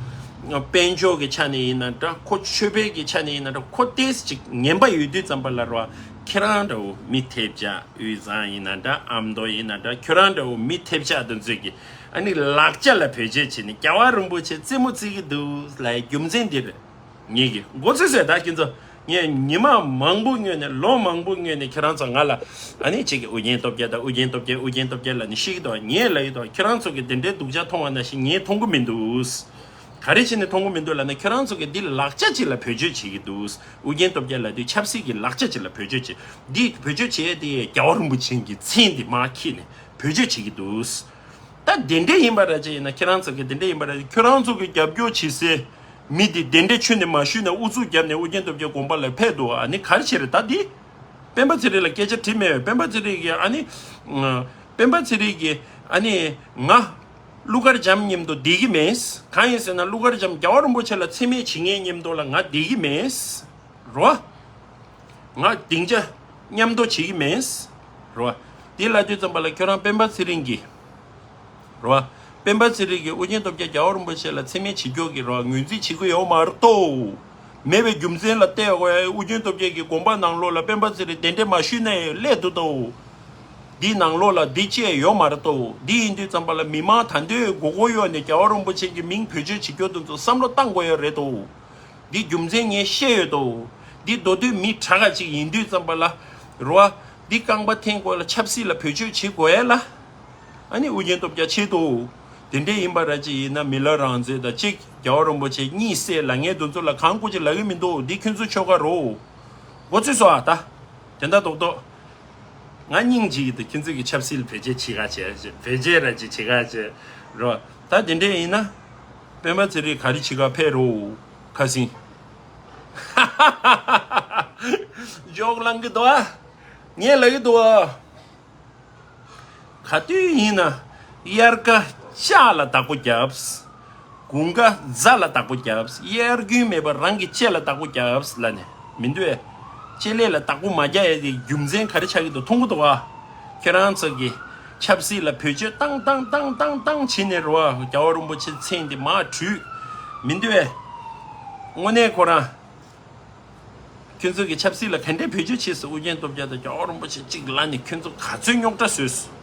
དཔལ་འབྱོར་གྱི་ཆ་ནས་ཡིན་ན་འདྲ། ཁོ་ཆོས་འཕེལ་གྱི་ཆ་ནས་ཡིན་ན་འདྲ། ཁོ་ཏེས་ཅིག་ངན་པ་ཡོད་དུས་ཙམ་པ་ལ་རོ། ཁྱེད་རང་འདྲ་བོ་མི་ཐེབས་ཆག་དབུས་གཙང་ཡིན་ན་འདྲ། ཨ་མདོ་ཡིན་ན་འདྲ། ཁྱོད་རང་འདྲ་བོ་མི་ཐེབས་ཆག་དེ་ཚོས་ཀྱི་ཨ་ནི་ལག་ཆ་ལ་བེད་སྤྱོད་བྱས་ནས་རྒྱལ་བ་རིན་པོ་ཆེ་རྩེད་མོ་རྩེ་གི་འདུག་ལབ་ཡ་རྒྱུ་མཚན་འདི་རེད། ངེད་ཀྱི་མགོ་ཚོས་ཟེར་ད་ཁྱེད་ཚོ། ངས་ཉི་མ་མང་པོ་སྔོན་ནས་ལོ་མང་པོ་སྔོན་ནས་ཁྱེད་རང་ཚོ་ང་ལ་ཨ་ནི་གཅིག་གི་ཨུ་རྒྱན་སྟོབས་རྒྱལ་དང་ཨུ་རྒྱན་སྟོབས་རྒྱལ་ཨུ་རྒྱན་སྟོབས་རྒྱལ་ལབ་ནས་བཤད་ཀྱི་འདུག་ངས་ལབ་ཀྱི་འདུག་ཁྱེད་རང་ཚོ་གི་དེ་འདྲའི་སྡུག་ཅག་མཐོང་བ་ནང་བཞིན་ངས་མཐོང་གི་མི་འདུག་ག་རེ་བྱས་ནས་མཐོང་གི་མི་འདུག་ལབ་ན་ཁྱོད་རང་ཚོ་གིས་འདི་ལག་ཆ་ཅིག་ལ་བེད་སྤྱོད་བྱེད་ཀྱི་འདུག་ཨུ་རྒྱན་སྟོབས་རྒྱལ་ལབ་དུས་ཆབ་སྲིད་ཀྱི་ལག་ཆ་ཅིག་ལ་བེད་སྤྱོད་བྱེད། འདི་བེད་སྤྱོད་བྱེད་དེ་རྒྱལ་བ་རིན་པོ་ཆེ་གི་མཚན་འདི་མར་ཁྱེར་ནས་བེད་སྤྱོད་བྱེད་ཀྱི་འདུག་ད་དེ་འདྲ་ཡིན་པ་ར་ཅིག་ཡིན་ན་ཁྱེད་རང་ཚོ་གིས་དེ་འདྲ་ཡིན་པ་ར་ཅིག་ཁྱོད་རང་ཚོ་གི་རྒྱབ་སྐྱོར་བྱེད་སའི་མི་འདི་གདན་འདྲེན་ཆོས་ནས་མ་ཞུས་ན་ཨུ་ཚུགས་བརྒྱབ་ནས་ཨུ་རྒྱན་སྟོབས་རྒྱལ་དགོན་པ་ལ་ཕེབས་འདུག་ཨ་ནི་ག་རེ་བྱེད་རེད་ད་འདི། སྤེན་པ་ཚེ་རིང་ལ་སྐད་ཆ་དྲིས་མེད། སྤེན་པ་ཚེ་རིང་གིས་ཨ་ནི། སྤེན་པ་ཚེ་རིང་གིས་ཨ་ནི་ང་། ཀླུ་མཁར་བྱམས་མཉམ་དུ་བསྡད་ཀྱི་མེད། གང་ཡིན་ཟེར་ན་ཀླུ་མཁར་བྱམས་རྒྱལ་བ་རིན་པོ་ཆེ་ལ་མཚན་སྨད་བྱེད་མཁན་མཉམ་དུ་ལ་ང་བསྡད་ཀྱི་མེད། རོ། ང་སྡིངས་ཆ་མཉམ་དུ་བྱེད་ཀྱི་མེད། རོ། དེ་ལ་དུས་ཙམ་པ་ལ་ཁྱོད་རང་སྤེན་པ་ཚེ་རིང་གིས། རོ། སྤེན་པ་ཚེ་རིང་གིས་ཨོ་རྒྱན་སྟོབས་རྒྱལ་རྒྱལ་བ་རིན་པོ་ཆེ་ལ་མཚན་སྨད་བྱེད་རྒྱུ་གི་རོ་ངོས་འཛིན་བྱེད་ཀྱི་ཡོད་མ་རེད་དོ། མེད་པའི་རྒྱུ་མཚན་ལ་བལྟས་ཨོ་ཨོ་རྒྱན་སྟོབས་རྒྱལ་གྱི་དགོངས་པ་ནང་ལོགས་ལ་སྤེན་པ་ཚེ་རིང་གདན་འདྲེན་མ་ཞུས་ན་ཡང་སླེབས་འདུག་དོ། འདི་ནང་ལོགས་ལ་འདི་བཅས་ཡོད་མ་རེད་དོ། འདི་ཡིན་དུས་ཙམ་པ་ལ་མི་མང་ད་འདོད་མགོ་སྐོར་གཡོག་ནས་རྒྱལ་བ་རིན་པོ་ཆེ་གི་མིང་བེད་སྤྱོད་བྱེད་རྒྱུ་དེ་ཚོ་བསམ་བློ་བཏང་དགོས་ཡོད་རེད་དོ། འདི་རྒྱུ་མཚན་ངས་ཤེས་ཡོད་དོ། འདི་མདོ་སྟོད་མི་དྲག་ག་ཅིག་ཡིན་དུས་ཙམ་པ་ལ་རོ། འདི་རྐང་པ་འཐེན་དགོས་ལ་ཆབ་སྲིད་ལ་བེད་སྤྱོད་བྱེད་དགོས་ཡ་ལ། ཨ་ནི་ཨོ་རྒྱན་སྟོབས་རྒྱལ་ཆེད་དོ། དེ་འདྲས་ཡིན་པ་ར་ཅིག་ཡིན་ན་མི་ལ་རང་བཙན་དང་གཅིག་རྒྱལ་བ་རིན་པོ་ཆེ་གཉིས་སྲས་ལབ་མཁན་དེ་ཚོ་ལ་གང་དགོས་ཅིག་ལབ་ཀྱི་མི་འདུག་འདི་ཁྱོད་ཚོ་ཆོལ་ཁ་རོ། མགོ་ཚོས་སོ་ཨ་ད། དེ་འདྲ་རྡོག་རྡོག་ང་སྙིང་རྗེ་གི་འདུག་ཁྱེད་ཚོས་ཀྱི་ཆབ་སྲིད་ལ་བེད་སྤྱོད་བྱེད་ག་བྱེད་བེད་སྤྱོད་ར་ཅིག་བྱེད་ག་བྱེད་རོ། ད་དེ་འདྲས་ཡིན་ན། སྤེན་པ་ཚེ་རིང་ག་རེ་བྱེད་ག་ཕེབས་རོ། ཁ་སིང་། ཇོག་ལང་གི་འདུག་ཨ། ངས་ལབ་ཀྱི་འདུག་ཨ། ག་དུས་ཡིན་ན་དབྱར་ཁ་ལྕགས་ལ་བདག་པོ་རྒྱབ། དགུན་ཁ་རྫ་ལ་བདག་པོ་རྒྱབ། དབྱར་རྒྱུན་མེད་པར་རང་གི་ལྕེ་ལ་བདག་པོ་རྒྱབ་ལབ་ནས་མི་འདུག་བས། ལྕེ་ལེ་ལ་བདག་པོ་མ་རྒྱག་ཡ་དེ་རྒྱུ་མཚན་ག་རེ་ཆགས་ཀྱི་འདུག་མཐོང་གི་འདུག་བ། ཁྱེད་རང་ཚོ་གི་ཆབ་སྲིད་ལ་བེད་སྤྱོད་བཏང་བཏང་བཏང་བཏང་བཏང་བྱས་ནས་རེད་བ། རྒྱལ་བ་རིན་པོ་ཆེ་མཚན་དེ་མར་བྲུས། མི་འདུག་བས། དངོས་གནས་ཁོ་རང་། ཁྱོད་ཚོ་གི་ཆབ་སྲིད་ལ་ག་འདྲའི་བེད་སྤྱོད་བྱས་སོང་། ཨོ་རྒྱན་སྟོབས་རྒྱལ་དང་རྒྱལ་བ་རིན་པོ་ཆེ་གཅིག་ལ་ནི་ཁྱོད་ཚོ་ག་ཚོད་རྙོག་དྲ་བཟོས་སོང་།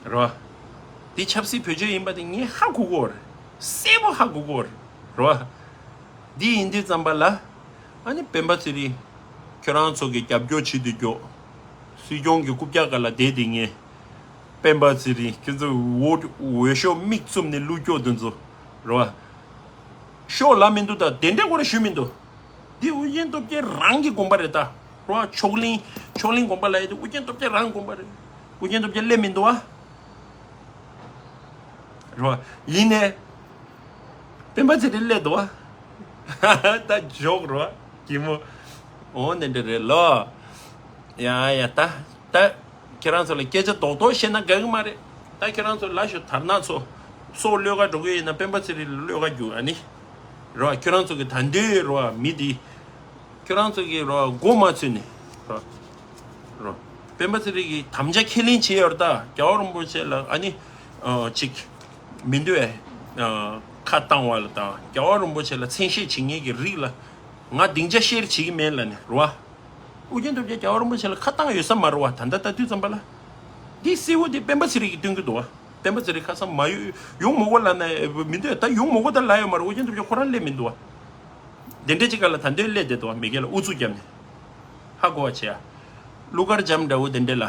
རེད་བ། འདི་ཆབ་སྲིད་བེད་སྤྱོད་ཡིན་པ་དེ་ངས་ཧ་གོ་གོ་རེད། གསལ་པོ་ཧ་གོ་གོ་རེད། རེད་བ། འདི་ཡིན་དུས་ཙམ་པ་ལ། ཨ་ནི་སྤེན་པ་ཚེ་རིང་། ཁྱོད་རང་ཚོ་གི་རྒྱབ་སྐྱོར་བྱེད་དུས་སྐྱོ། སྲིད་སྐྱོང་གི་རྐུབ་བཀྱག་སྒང་ལ་བསྡད་དེ་ངས། སྤེན་པ་ཚེ་རིང་ཁྱོད་ཚོ་འོ་འོས་ཤོག་མིག་བཙུམ་ནས་བླུགས་སྐྱོ་དེ་ཚོ། རེད་བ། ཤོག་ལབ་མི་འདུག་ད་དེ་འདྲ་ཁོ་ར་ཞུས་མི་འདུག་འདི་ཨོ་རྒྱན་སྟོབས་རྒྱལ་རང་གི་དགོན་པ་རེད་ད། རོ། ཕྱོགས་གླིང་། ཕྱོགས་གླིང་དགོན་པ་ལ་ཡོད་དེ་ཨོ་རྒྱན་སྟོབས་རྒྱལ་རང་དགོན་པ་རེད། ཨོ་རྒྱན་སྟོབས་རྒྱལ་སླེབས་མི་འདུག་བ། རོ། ཡིན་ནས། སྤེན་པ་ཚེ་རིང་སླེབས་འདུག་བ། ད་འཇོག་རོ། གད་མོ། འོ་འདི་འདྲ་རེད་ལོ། ཡ་ཡ་ད། ད། ཁྱེད་རང་ཚོ་ལ་སྐད་ཆ་རྡོག་རྡོག་བཤད་ན་དགའ་གི་མ་རེད། ད་ཁྱེད་རང་ཚོ་ལ་ཞུ་དར་ནག་ཚོ། སྲོག་བློས་ཀ་འགྲོ་གི་ཡིན་ན་སྤེན་པ་ཚེ་རིང་ལ་བློས་ཀ་རྒྱུག་ཨ་ནི། རོ་ཁྱོད་རང་ཚོ་གི་ད་འདོད་རོ་མི་འདི། ཁྱོད་རང་ཚོ་གི་རོ་མགོ་མ་ཚོས་ནས། རོ། རོ། སྤེན་པ་ཚེ་རིང་གི་དམ་བཅའ་ཁས་ལེན་བྱེད་ཡོད་ད་རྒྱལ་བ་རིན་པོ་ཆེ་ལ་ཨ་ནི། ཨ་ཅིག་མི་འདོད་ཨ་ཁ་བཏང་བ་ལ་དང་རྒྱལ་བ་རིན་པོ་ཆེ་ལ་མཚན་ཤས་བྱེད་མཁན་གྱི་རིགས་ལ་ང་སྡིངས་ཆ་བཤེར་བྱེད་ཀྱི་མེད་ལ་ནི་རོ། ཨོ་རྒྱན་སྟོབས་རྒྱལ་རྒྱལ་བ་རིན་པོ་ཆེ་ལ་ཁ་བཏང་ཡོད་ས་མ་རེད་བ། ད་ལྟ་ལྟ་དུས་ཙམ་པ་ལ། འདི་གསལ་བོ་འདི་སྤེན་པ་ཚེ་རིང་གིས་སྟོན་གྱི་འདུག་བ། སྤེན་པ་ཚེ་རིང་ཁ་སང་མ་ཡོང་ཡོང་མི་དགོས་ལབ་ན་མི་འདོད་ད་ཡོང་མི་དགོས་ད་ལབ་ཡོད་མ་རེད། ཨོ་རྒྱན་སྟོབས་རྒྱལ་ཁོ་རང་སླེབས་མི་འདུག་བ། དེ་འདྲ་ཅིག་ག་ལ་ད་འདོད་སླེབས་བསྡད་འདུག་བ། མི་སྒེར་ལ་ཨུ་ཚུགས་བརྒྱབ་ནས། ཧ་གོ་བ་བྱེད་ཡ། གླུ་གར་འཇམ་འདྲ་བོ་དེ་འདྲ་ལ།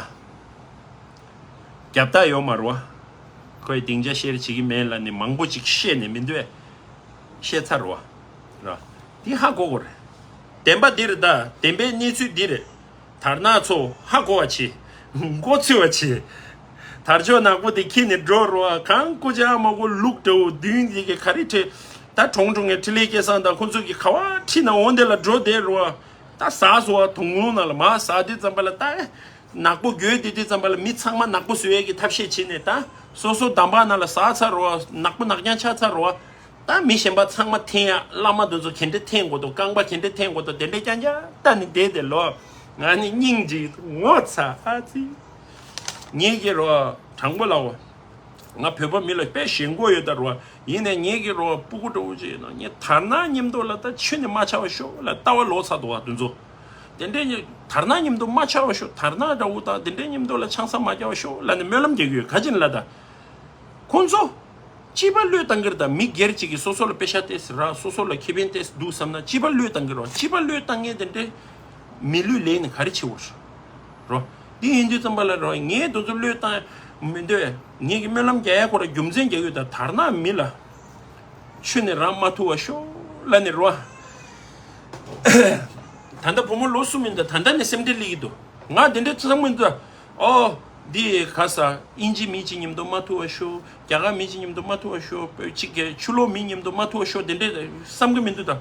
རྒྱབ་རྟགས་ཡོད་མ་རེད་བ། ཁོས་སྡིངས་ཆ་བཤེར་བྱེད་ཀྱི་མེད་ལབ་ནས་མང་པོ་ཅིག་བཤད་ནས་མི་འདོད། བཤད་ཚར་བ། ར། འདི་ཧ་གོ་གོ་རེད། བདེན་པ་འདི་རེད་ད། བདེན་པའི་གནས་ཚུལ་འདི་རེད། དར་ནག་ཚོ་ཧ་གོ་བ་བྱེད། མགོ་ཚོས་པ་བྱེད། དར་ལྕོག་ནག་པོ་དེ་ཁྱེར་ནས་འགྲོ་རོགས། གང་སྐུ་ཅག་མ་གོ་ལུག་འདྲ་བོ་བདུན་འདི་གི་ག་རེ་ཁྲེ། ད་གྲོང་གྲོང་ངའི་ཁྲི་ལས་སྐལ་བཟང་དང་ཁོ་ཚོ་གི་ག་བ་ཁྲི་ན་འོང་དེ་ལ་འགྲོ་བསྡད་རོགས། ད་ཟ་སོ་བ་དུང་ལོང་ནང་ལ་མ་ཟ་དེ་ཙམ་པ་ལ་ད། ནག་པོ་དགོས་དེ་དུས་ཙམ་པ་ལ་མི་ཚང་མ་ནག་པོ་བཟོ་ཡས་ཀྱི་ཐབས་ཤེས་བྱས་ནས་ད་སོ་སོ་འདམ་བག་ནང་ལ་ཟག་ཚར་རོ། ནག་པོ་ནག་རྐྱང་ཆགས་ཚར་རོ། ད་མི་གཞན་པ་ཚང་མ་འཐེན་ཡ། བླ་མ་དེ་ཚོ་ག་འདྲ་འཐེན་དགོས་འདུག་རྐང་པ་ག་འདྲ་འཐེན་དགོས་འདུག་དེ་འདྲ་རྐྱང་རྐྱང་ལྟ་ནས་བསྡད་དེ་ལོ། ང་ནི་སྙིང་རྗེ་ངོ་ཚ་ཨ་ཙི། ངེད་ཀྱི་རོ་དྲང་པོ་ལའོ། ང་བོད་པ་མི་ལ་དཔེ་ཞེན་ཁོག་ཡོད་ད་རོ། ཡིན་ནའི་ངེད་ཀྱི་རོ་སྤུ་གུ་འདྲ་བོ་ཅིག་ཡིན་ན་ངས་དར་ནག་མཉམ་དུ་ལ་ད་ཆུ་ནས་མ་ཆགས་པ་ཤོག་ལ་ལྟ་བ་ལོག་ཚར་འདུག་བ་དེ་ཚོ། དེ་འདྲའི་ནི་དར་ནག་མཉམ་དུ་མ་ཆགས་པ་ཤོག་དར་ནག་འདྲ་བོ་དང་དེ་འདྲའི་མཉམ་དུ་ལ་ཆང་ས་མ་རྒྱག་པ་ཤོག་ལ་ནི་སྨོན་ལམ་རྒྱག་གི་ཡོད། ག་ཅི་ན་ལ་ད། ཁོང་ཚོ། སྤྱི་པ་བློས་བཏང་གི་རེད་ད། མི་སྒེར་གཅིག་གིས་སོ་སོ་ལ་པེ་ཤ་ཏེས་རག་སོ་སོ་ལ་ཁེ་ཕན་ཏེས་འདུག་བསམ་ན་སྤྱི་པ་བློས་བཏང་གི་རོ། སྤྱི་པ་བློས་བཏང་མཁན་དེ་འདྲའི་མི་ལུས་ལས་ནི་ག་རེ་བྱེད་འོ་རོ། འདི་ཡིན་དུས་ཙམ་པ་ལ་རོ་ངས་དེ་ཚོ་བློས་བཏང་མི་འདོད། ངས་ཀྱི་སྨོན་ལམ་རྒྱག་ཡ་ཁོ་ར་རྒྱུ་མཚན་རྒྱག་ཡོད་ད། དར་ནག་མི་ལ་ཆུ་ནས་རང་མ་ཐུག་པ་ཤོག་ལ་ནི་རོ། ད་ལྟ་བུ་མོ་ལོ་གསུམ་ཡིན་ད། ད་ལྟ་ནས་སེམས་ཁྲལ་སླེབས་ཀྱི་འདུག་ང་དེ་འདྲའི་ཚང་མ་འདུག་ཨོ། འདི་ག་ས་ཨིན་ཇི་མི་གཅིག་མཉམ་དུ་མ་ཐུག་པ་ཤོག་རྒྱ་གར་མི་གཅིག་མཉམ་དུ་མ་ཐུག་པ་ཤོག་བོད་གཅིག་གི་ཆུ་ལོག་མི་མཉམ་དུ་མ་ཐུག་པ་ཤོག་དེ་འདྲའི་བསམ་གི་མི་འདུག་ད།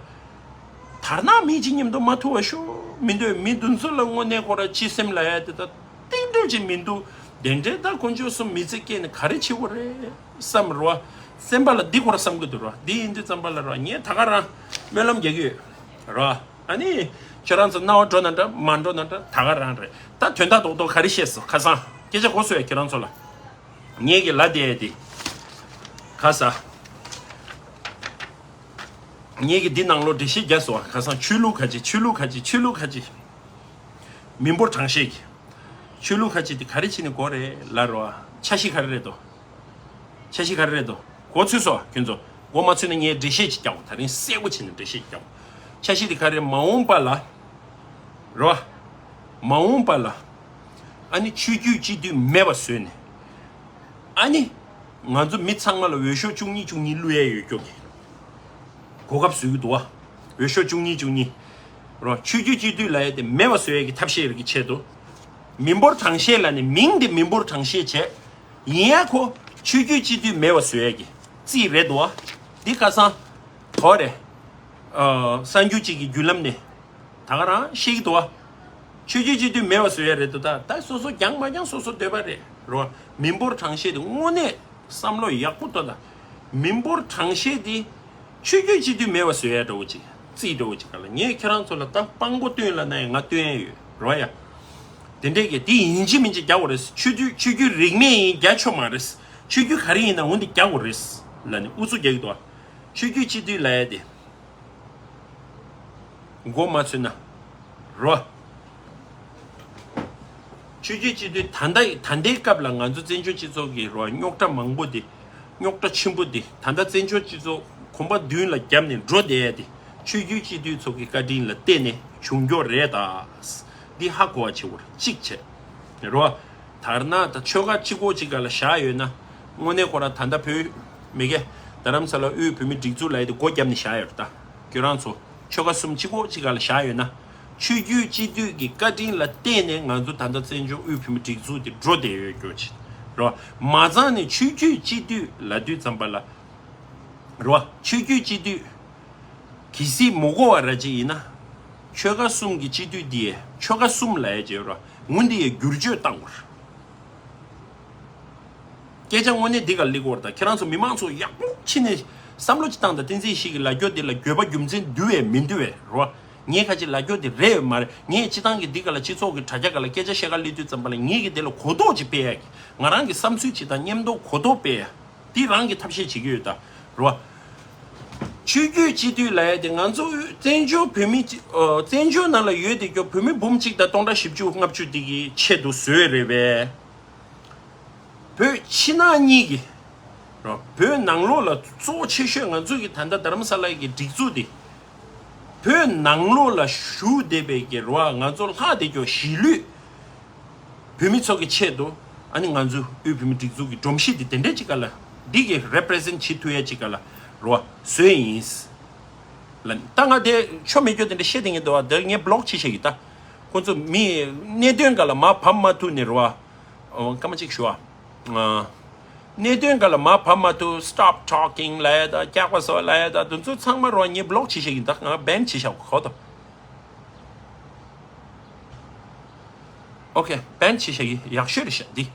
དར་ནག་མི་གཅིག་མཉམ་དུ་མ་ཐུག་པ་ཤོག་མི་འདོད། མི་འདི་ཚོ་ལ་དངོས་གནས་ཁོ་ར་སྤྱི་སེམས་ལ་ཡ་དེ་ད་གཏིང་འདྲ་ཅིག་མི་འདུག་དེ་འདྲའི་ད་དཀོན་མཆོག་གསུམ་མི་ཚེ་སྐྱེལ་ནས་ག་རེ་བྱེད་དགོས་རེད་བསམ་རོ། སེམས་པ་ལ་འདི་ཁོ་ར་བསམ་གི་འདུག་རོ། འདི་ཡིན་དུས་ཙམ་པ་ལ་རོ་ངས་ད་ག་རང་སྨོན་ལམ་རྒྱག་གི་ཡོད་རོ། ཨ་ནི། ཁྱོད་རང་ཚོ་རྣ་བ་འགྲོ་ན་འདྲ་མ་འགྲོ་ན་འདྲ་ད་ག་རང་རེད། ད་དོན་དག་རྡོག་རྡོག་ག་རེ་བཤད་སོང་ཁ་སང་སྐད་ཆ་གོ་སོང་ཡ་ཁྱོད་རང་ཚོ་ལ། ངེད་ཀྱི་ལ་དེ་དེ། ཁ་ས། ངེད་ཀྱི་འདི་ནང་ལོགས་འགྲེལ་བཤད་རྒྱག་སོང་ཁ་སང་ཆོས་ལུགས་ཁ་ཅིག་ཆོས་ལུགས་ཁ་ཅིག་ཆོས་ལུགས་ཁ་ཅིག་མི་འབོར་གྲངས་བཤད་ཀྱི། ཆོས་ལུགས་ཁ་ཅིག་དེ་ག་རེ་བྱས་ནས་དགོས་རེད་ལ་རོ། འཆར་གཞི་ག་རེ་རེད་དོ། འཆར་གཞི་ག་རེ་རེད་དོ། གོ་ཚོད་སོ་ཁྱོད་ཚོ། གོ་མ་ཚོད་ན་ངས་འགྲེལ་བཤད་ཅིག་རྒྱག་གོ། ད་རིང་གསལ་པོ་བྱས་ནས་འགྲེལ་བཤད་ཅིག་རྒྱག་གོ། འཆར་གཞི་དེ་ག་རེ་མ་འོངས་པ་ལ། རོ། མ་འོངས་པ་ལ། ཨ་ནི་ཆོས་བརྒྱུད་སྤྱི་འཐུས་མེད་པ་བཟོས་ནས། ཨ་ནི། ང་ཚོ་མི་ཚང་མ་ལ་འོས་ཤོག་བཅུ་གཉིས་བཅུ་གཉིས་བླུག་ཡས་ཡོད་སྐྱོ་གི། གོ་སྐབས་བཟོས་ཀྱི་འདུག་བ། འོས་ཤོག་བཅུ་གཉིས་བཅུ་གཉིས། རོ་ཆོས་བརྒྱུད་སྤྱི་འཐུས་ལབ་ཡས་དེ་མེད་པ་བཟོ་ཡས་ཀྱི་ཐབས་ཤེས་རེ་གི་ཆེད་དུ། མི་འབོར་གྲངས་བཤད་ལབ་ནས་མིང་དེ་མི་འབོར་གྲངས་བཤད་བྱས། ཡིན་ཡ་ཁོ་ཆོས་བརྒྱུད་སྤྱི་འཐུས་མེད་པ་བཟོ་ཡས་ཀྱི་རྩིས་རེད་འདུག་བ། འདི་ཁ་སང་། གོ་རེད། ཨ། གསར་འགྱུར་གཅིག་གི་བརྒྱུད་ལམ་ནས། ད་ག་རང་ཤེས་ཀྱི་འདུག་བ། ཆོས་བརྒྱུད་སྤྱི་འཐུས་མེད་པ་བཟོ་ཡ་རེད་འདུག་ད་ད་སོ་སོ་རྒྱང་མ་རྒྱང་སོ་སོ་འདོད་པ་རེད་རོ། མི་འབོར་གྲངས་བཤད་དེ་དངོས་གནས་བསམ་བློ་ཡག་པོ་གཏོང་ད། མི་འབོར་གྲངས་བཤད་དེ་ཆོས་བརྒྱུད་སྤྱི་འཐུས་མེད་པ་བཟོ་ཡ་འདྲ་བོ་ཅིག་རྩིས་འདྲ་བོ་ཅིག་ག་ལ་ངས་ཁྱེད་རང་ཚོ་ལ་ད་དཔང་པོ་སྟོན་ལ་ན་ཡང་ང་སྟོན་ཡ་ཡོད་རོ་ཡ། དེ་འདྲས་ཀྱི་དེ་ཡིན་གཅིག་མིན་གཅིག་རྒྱག་དགོས་རེད། ཆོས་བརྒྱུད་ཆོས་བརྒྱུད་རིས་མེད་ཡིན་རྒྱག་ཆོག་མ་རེད། ཆོས་བརྒྱུད་ག་རེ་ཡིན་ན་འོན་ཏེ་རྒྱག་དགོས་རེད་ལ་ནི་ཨུ་ཚུགས་རྒྱག་གི་འདུག་ཆོས་བརྒྱུད་སྤྱི་འཐུས་ལབ་ཡ་དེ། མགོ་མ་ཚོས་ན། རོ། ཆོས་བརྒྱུད་སྤྱི་འཐུས་ད་ལྟ་ད་ལྟའི་སྐབས་ལ་ང་ཚོ་བཙན་བྱོལ་སྤྱི་ཚོགས་ཀྱི་རོ་རྙོག་དྲ་མང་པོ་དེ། རྙོག་དྲ་ཆེན་པོ་དེ་ད་ལྟ་བཙན་བྱོལ་སྤྱི་ཚོགས་གོམ་པ་མདུན་ལ་བརྒྱབ་ནས་འགྲོ་བསྡད་ཡ་དེ་ཆོས་བརྒྱུད་སྤྱི་འཐུས་ཚོ་གི་བཀའ་དྲིན་ལ་བརྟེན་ནས་བྱུང་རྒྱུ་རེད་ད། འདི་ཧ་གོ་བ་བྱེད་དགོས་རེད་གཅིག་བྱས། རོ། དར་ནག་དང་ཆོལ་ཁ་གཅིག་པོ་གཅིག་ག་ལ་བཞག་ཡོད་ན། དངོས་གནས་ཁོ་རང་ད་ལྟ་བོད་མི་གེ་རྡ་རམ་ས་ལ་དབུས་བོད་མི་སྒྲིག་འཛུགས་ལ་ཡོད་དེ་སྒོ་བརྒྱབ་ནས་བཞག་ཡོད་རེད་ད། ཁྱོད་རང་ཚོ་ཆོལ་ཁ་གསུམ་གཅིག་པོ་གཅིག་ག་ལ་བཞག་ཡོད་ན། ཆོས་བརྒྱུད་སྤྱི་འཐུས་ཀྱི་བཀའ་དྲིན་ལ་བརྟེན་ནས་ང་ཚོ་ད་ལྟ་བཙན་བྱོལ་དབུས་བོད་མི་སྒྲིག་འཛུགས་དེ་འགྲོ་བསྡད་ཡོད་སྐྱོ་ཆེ། རོ། མ་ཚང་ནས་ཆོས་བརྒྱུད་སྤྱི་འཐུས་ལབ་དུས་ཙམ་པ་ལ། རོ། ཆོས་བརྒྱུད་སྤྱི་འཐུས། གལ་སྲིད་མི་གོ་བ་ར་ཅིག་ཡིན་ན། ཆོལ་ཁ་གསུམ་གྱི་སྤྱི་འཐུས་འདི་ཡས་ཆོལ་ཁ་གསུམ་ལ་ཡས་བྱས་རོ། ངུ་འདི་ཡས་བསྒྱུར་བཅོས་བཏང་དགོས། སྐད་ཆ་དངོས་གནས་འདི་ག་ལི་གོར་དང་ཁྱེད་རང་ཚོ་མི་མང་ཚོ་ཡག་པོ་ཕྱི་ནས་བསམ་བློ་ཅིག་བཏང་དང་། བསྟན་འཛིན་ཡེ་ཤེས་ཀྱི་ལབ་རྒྱུ་འདི་ལ་དགོས་པ་རྒྱུ་མཚན་འདུས་བས་མི་འདུས་བས་རོ། ངས་ཁ་ཅིག་ལབ་རྒྱུ་འདི་རེད་ཡོད་མ་རེད། ངས་སྤྱི་བཏང་གི་འདི་ག་ལ་སྤྱི་ཚོགས་ཀྱི་དྲ་རྒྱ་ག་ལ་སྐད་ཆ་བཤད་ག་སླེབས་དུས་ཙམ་པ་ལ་ངེད་ཀྱི་འདི་ལ་གོ་རྟོགས་ཅིག་སྤེལ་ཡ་གི། ང་རང་གི་བསམ་ཚུལ་ཅིག་དང་མཉམ་དུ་གོ་རྟོགས་སྤེལ་ཡ། འདི་རང་གི་ཐབས་ཤེས་བྱེད་ཀྱི་ཡོད་ད་རོ། ཆོས་བརྒྱུད་སྤྱི་འཐུས་ལབ་ཡ་དེ་ང་ཚོ་བཙན་བྱོལ་བོད་མི་གཅིག་ཨ། བཙན་བྱོལ་ནང་ལ་ཡོད་དེ་ཀྱོ་བོད་མི་འབུམ་གཅིག་དང་སྟོང་ཕྲག་བཞི་བཅུ་ལྔ་བཅུ་དེ་གི་ཆེད་དུ་བཟོས་རེད་པས། བོད་ཕྱི་ནང་གཉིས་ཀྱི་རོ། བོད་ནང་ལོགས་ལ་གཙོ་བོ་ཆེ་ཤོས་ང་ཚོ་གི་ད་ལྟ་རྡ་རམ་ས་ལ་གི་སྒྲིག་འཛུགས་དེ། བོད་ནང་ལོགས་ལ་བཞུགས་བསྡད་པའི་གི་རོ། ང་ཚོ་ལྷག་བསྡད་ཀྱོ་གཞིས་ལུས་བོད་མི་ཚོ་གི་ཆེད་དུ། ཨ་ནི་ང་ཚོ་དབུས་བོད་མི་སྒྲིག་འཛུགས་ཀྱི་སྒྲོམ་གཞི་དེ་དེ་འདྲས་ཅིག་ག་ལ་འདི་གི་རེ་པི་རི་ཟེན་བྱེད་ཐུབ་ཡ་ཅིག་ག་ལ་རོ་བཟོས་ཡིན་ལ། ད་ང་དེ་ཆོ་མེད་རྒྱུ་དེ་འདྲ་བཤད་དེ་ངས་འདུག་བ། དེ་ངས་བི་ལོག་བྱེད་བཤད་ཀྱི་ད། ཁོ་ཚོ་མི་གནད་དོན་ག་ལ་མ་བབས་མ་ཐུག་ནས་རོ་བ། སྐར་མ་གཅིག་ཞུ་བ། གནད་དོན་ག་ལ་མ་བབས་མ་ཐུག stop talking ལབ་ཡ་ད། སྐྱག་པ་བཟོ་ལབ་ཡ་ད། དེ་ཚོ་ཚང་མ་རོ་བ་ངས་བི་ལོག་བྱེད་བཤད་ཀྱི་ད། ང་བེན་བྱེད་བཞག་གོ་ད། ཨོ་ཁེ། བེན་བྱེད་བཞག་གི་ཡག་ཤོས་རེད་ཤག་འདི།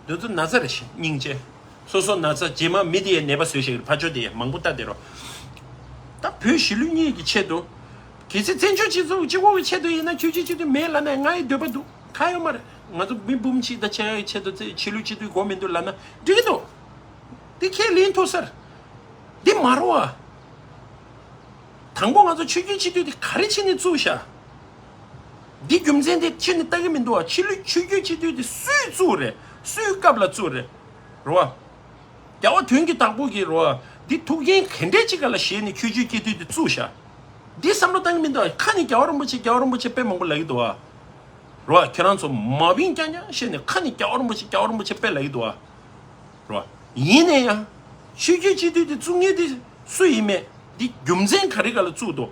འདི་ཚོ་ན་ཚ་རེད་ཤག་སྙིང་རྗེ། སོ་སོ་ན་ཚ། རྗེས་མ་མི་དེ་ཡའི་ནད་པ་བཟོས་བཞག་གི་ཕར་ཕྱོགས་དེ་ཡའི་མང་པོ་ལྟ་དེ་རོ། ད་བོད་གཞིས་ལུས་གཉིས་ཀྱི་ཆེད་དུ། གལ་སྲིད་བཙན་བྱོལ་སྤྱི་ཚོགས་སྤྱི་ཁོག་གི་ཆེད་དུ་ཡིན་ན་ཆོས་བརྒྱུད་སྤྱི་འཐུས་མེད་ལབ་ན་ང་ཡི་འདོད་པ་འདུག་གང་ཡོད་མ་རེད། ང་ཚོ་མི་འབུམ་གཅིག་དང་ཕྱེད་ཀ་གི་ཆེད་དུ་ཆོས་ལུགས་སྤྱི་འཐུས་དགོས་མི་འདུག་ལབ་ན་འགྲིག་གི་འདུག་འདི་ཁས་ལེན་ཐུབ་ས་རེད། འདི་མ་རེད་བ། དང་པོ་ང་ཚོ་ཆོས་བརྒྱུད་སྤྱི་འཐུས་དེ་ག་རེ་བྱས་ནས་བཙུགས་ཤག་འདི་རྒྱུ་མཚན་དེ་ཁྱོན་ནས་ལྟ་གི་མི་འདུག་བ། ཆོས་ལུགས་ཆོས་བརྒྱུད་སྤྱི་འཐུས་དེ་སུས་བཙུགས་རེད། སུའི་སྐབས་ལ་བཙུགས་རེད། རེད་བ། རྒྱལ་བ་དོན་གྱི་བདག་པོ་གིས་རེད་བ། འདི་ཐུགས་འགན་ག་འདྲས་ཅིག་ག་ལ་བཞེས་ནས་ཆོས་བརྒྱུད་སྤྱི་འཐུས་དེ་བཙུགས་ཤག་འདི་བསམ་བློ་བཏང་གི་མི་འདུག་བ། ཁ་ནས་རྒྱལ་བ་རིན་པོ་ཆེ་རྒྱལ་བ་རིན་པོ་ཆེ་དཔེ་མང་པོ་ལབ་ཀྱི་འདུག་བ། རེད་བ། ཁྱེད་རང་ཚོ་མ་བིན་རྐྱང་རྐྱང་བཤད་ནས་ཁ་ནས་རྒྱལ་བ་རིན་པོ་ཆེ་རྒྱལ་བ་རིན་པོ་ཆེ་དཔེ་ལབ་ཀྱི་འདུག་བ། རོ། ཡིན་ནའི་ཡང་། ཆོས་བརྒྱུད་སྤྱི་འཐུས་དེ་བཙུགས་མཁན་དེ་སུ་ཡིན་མེད། འདི་རྒྱུ་མཚན་ག་རེ་ག་ལ་བཙུགས་འདུག་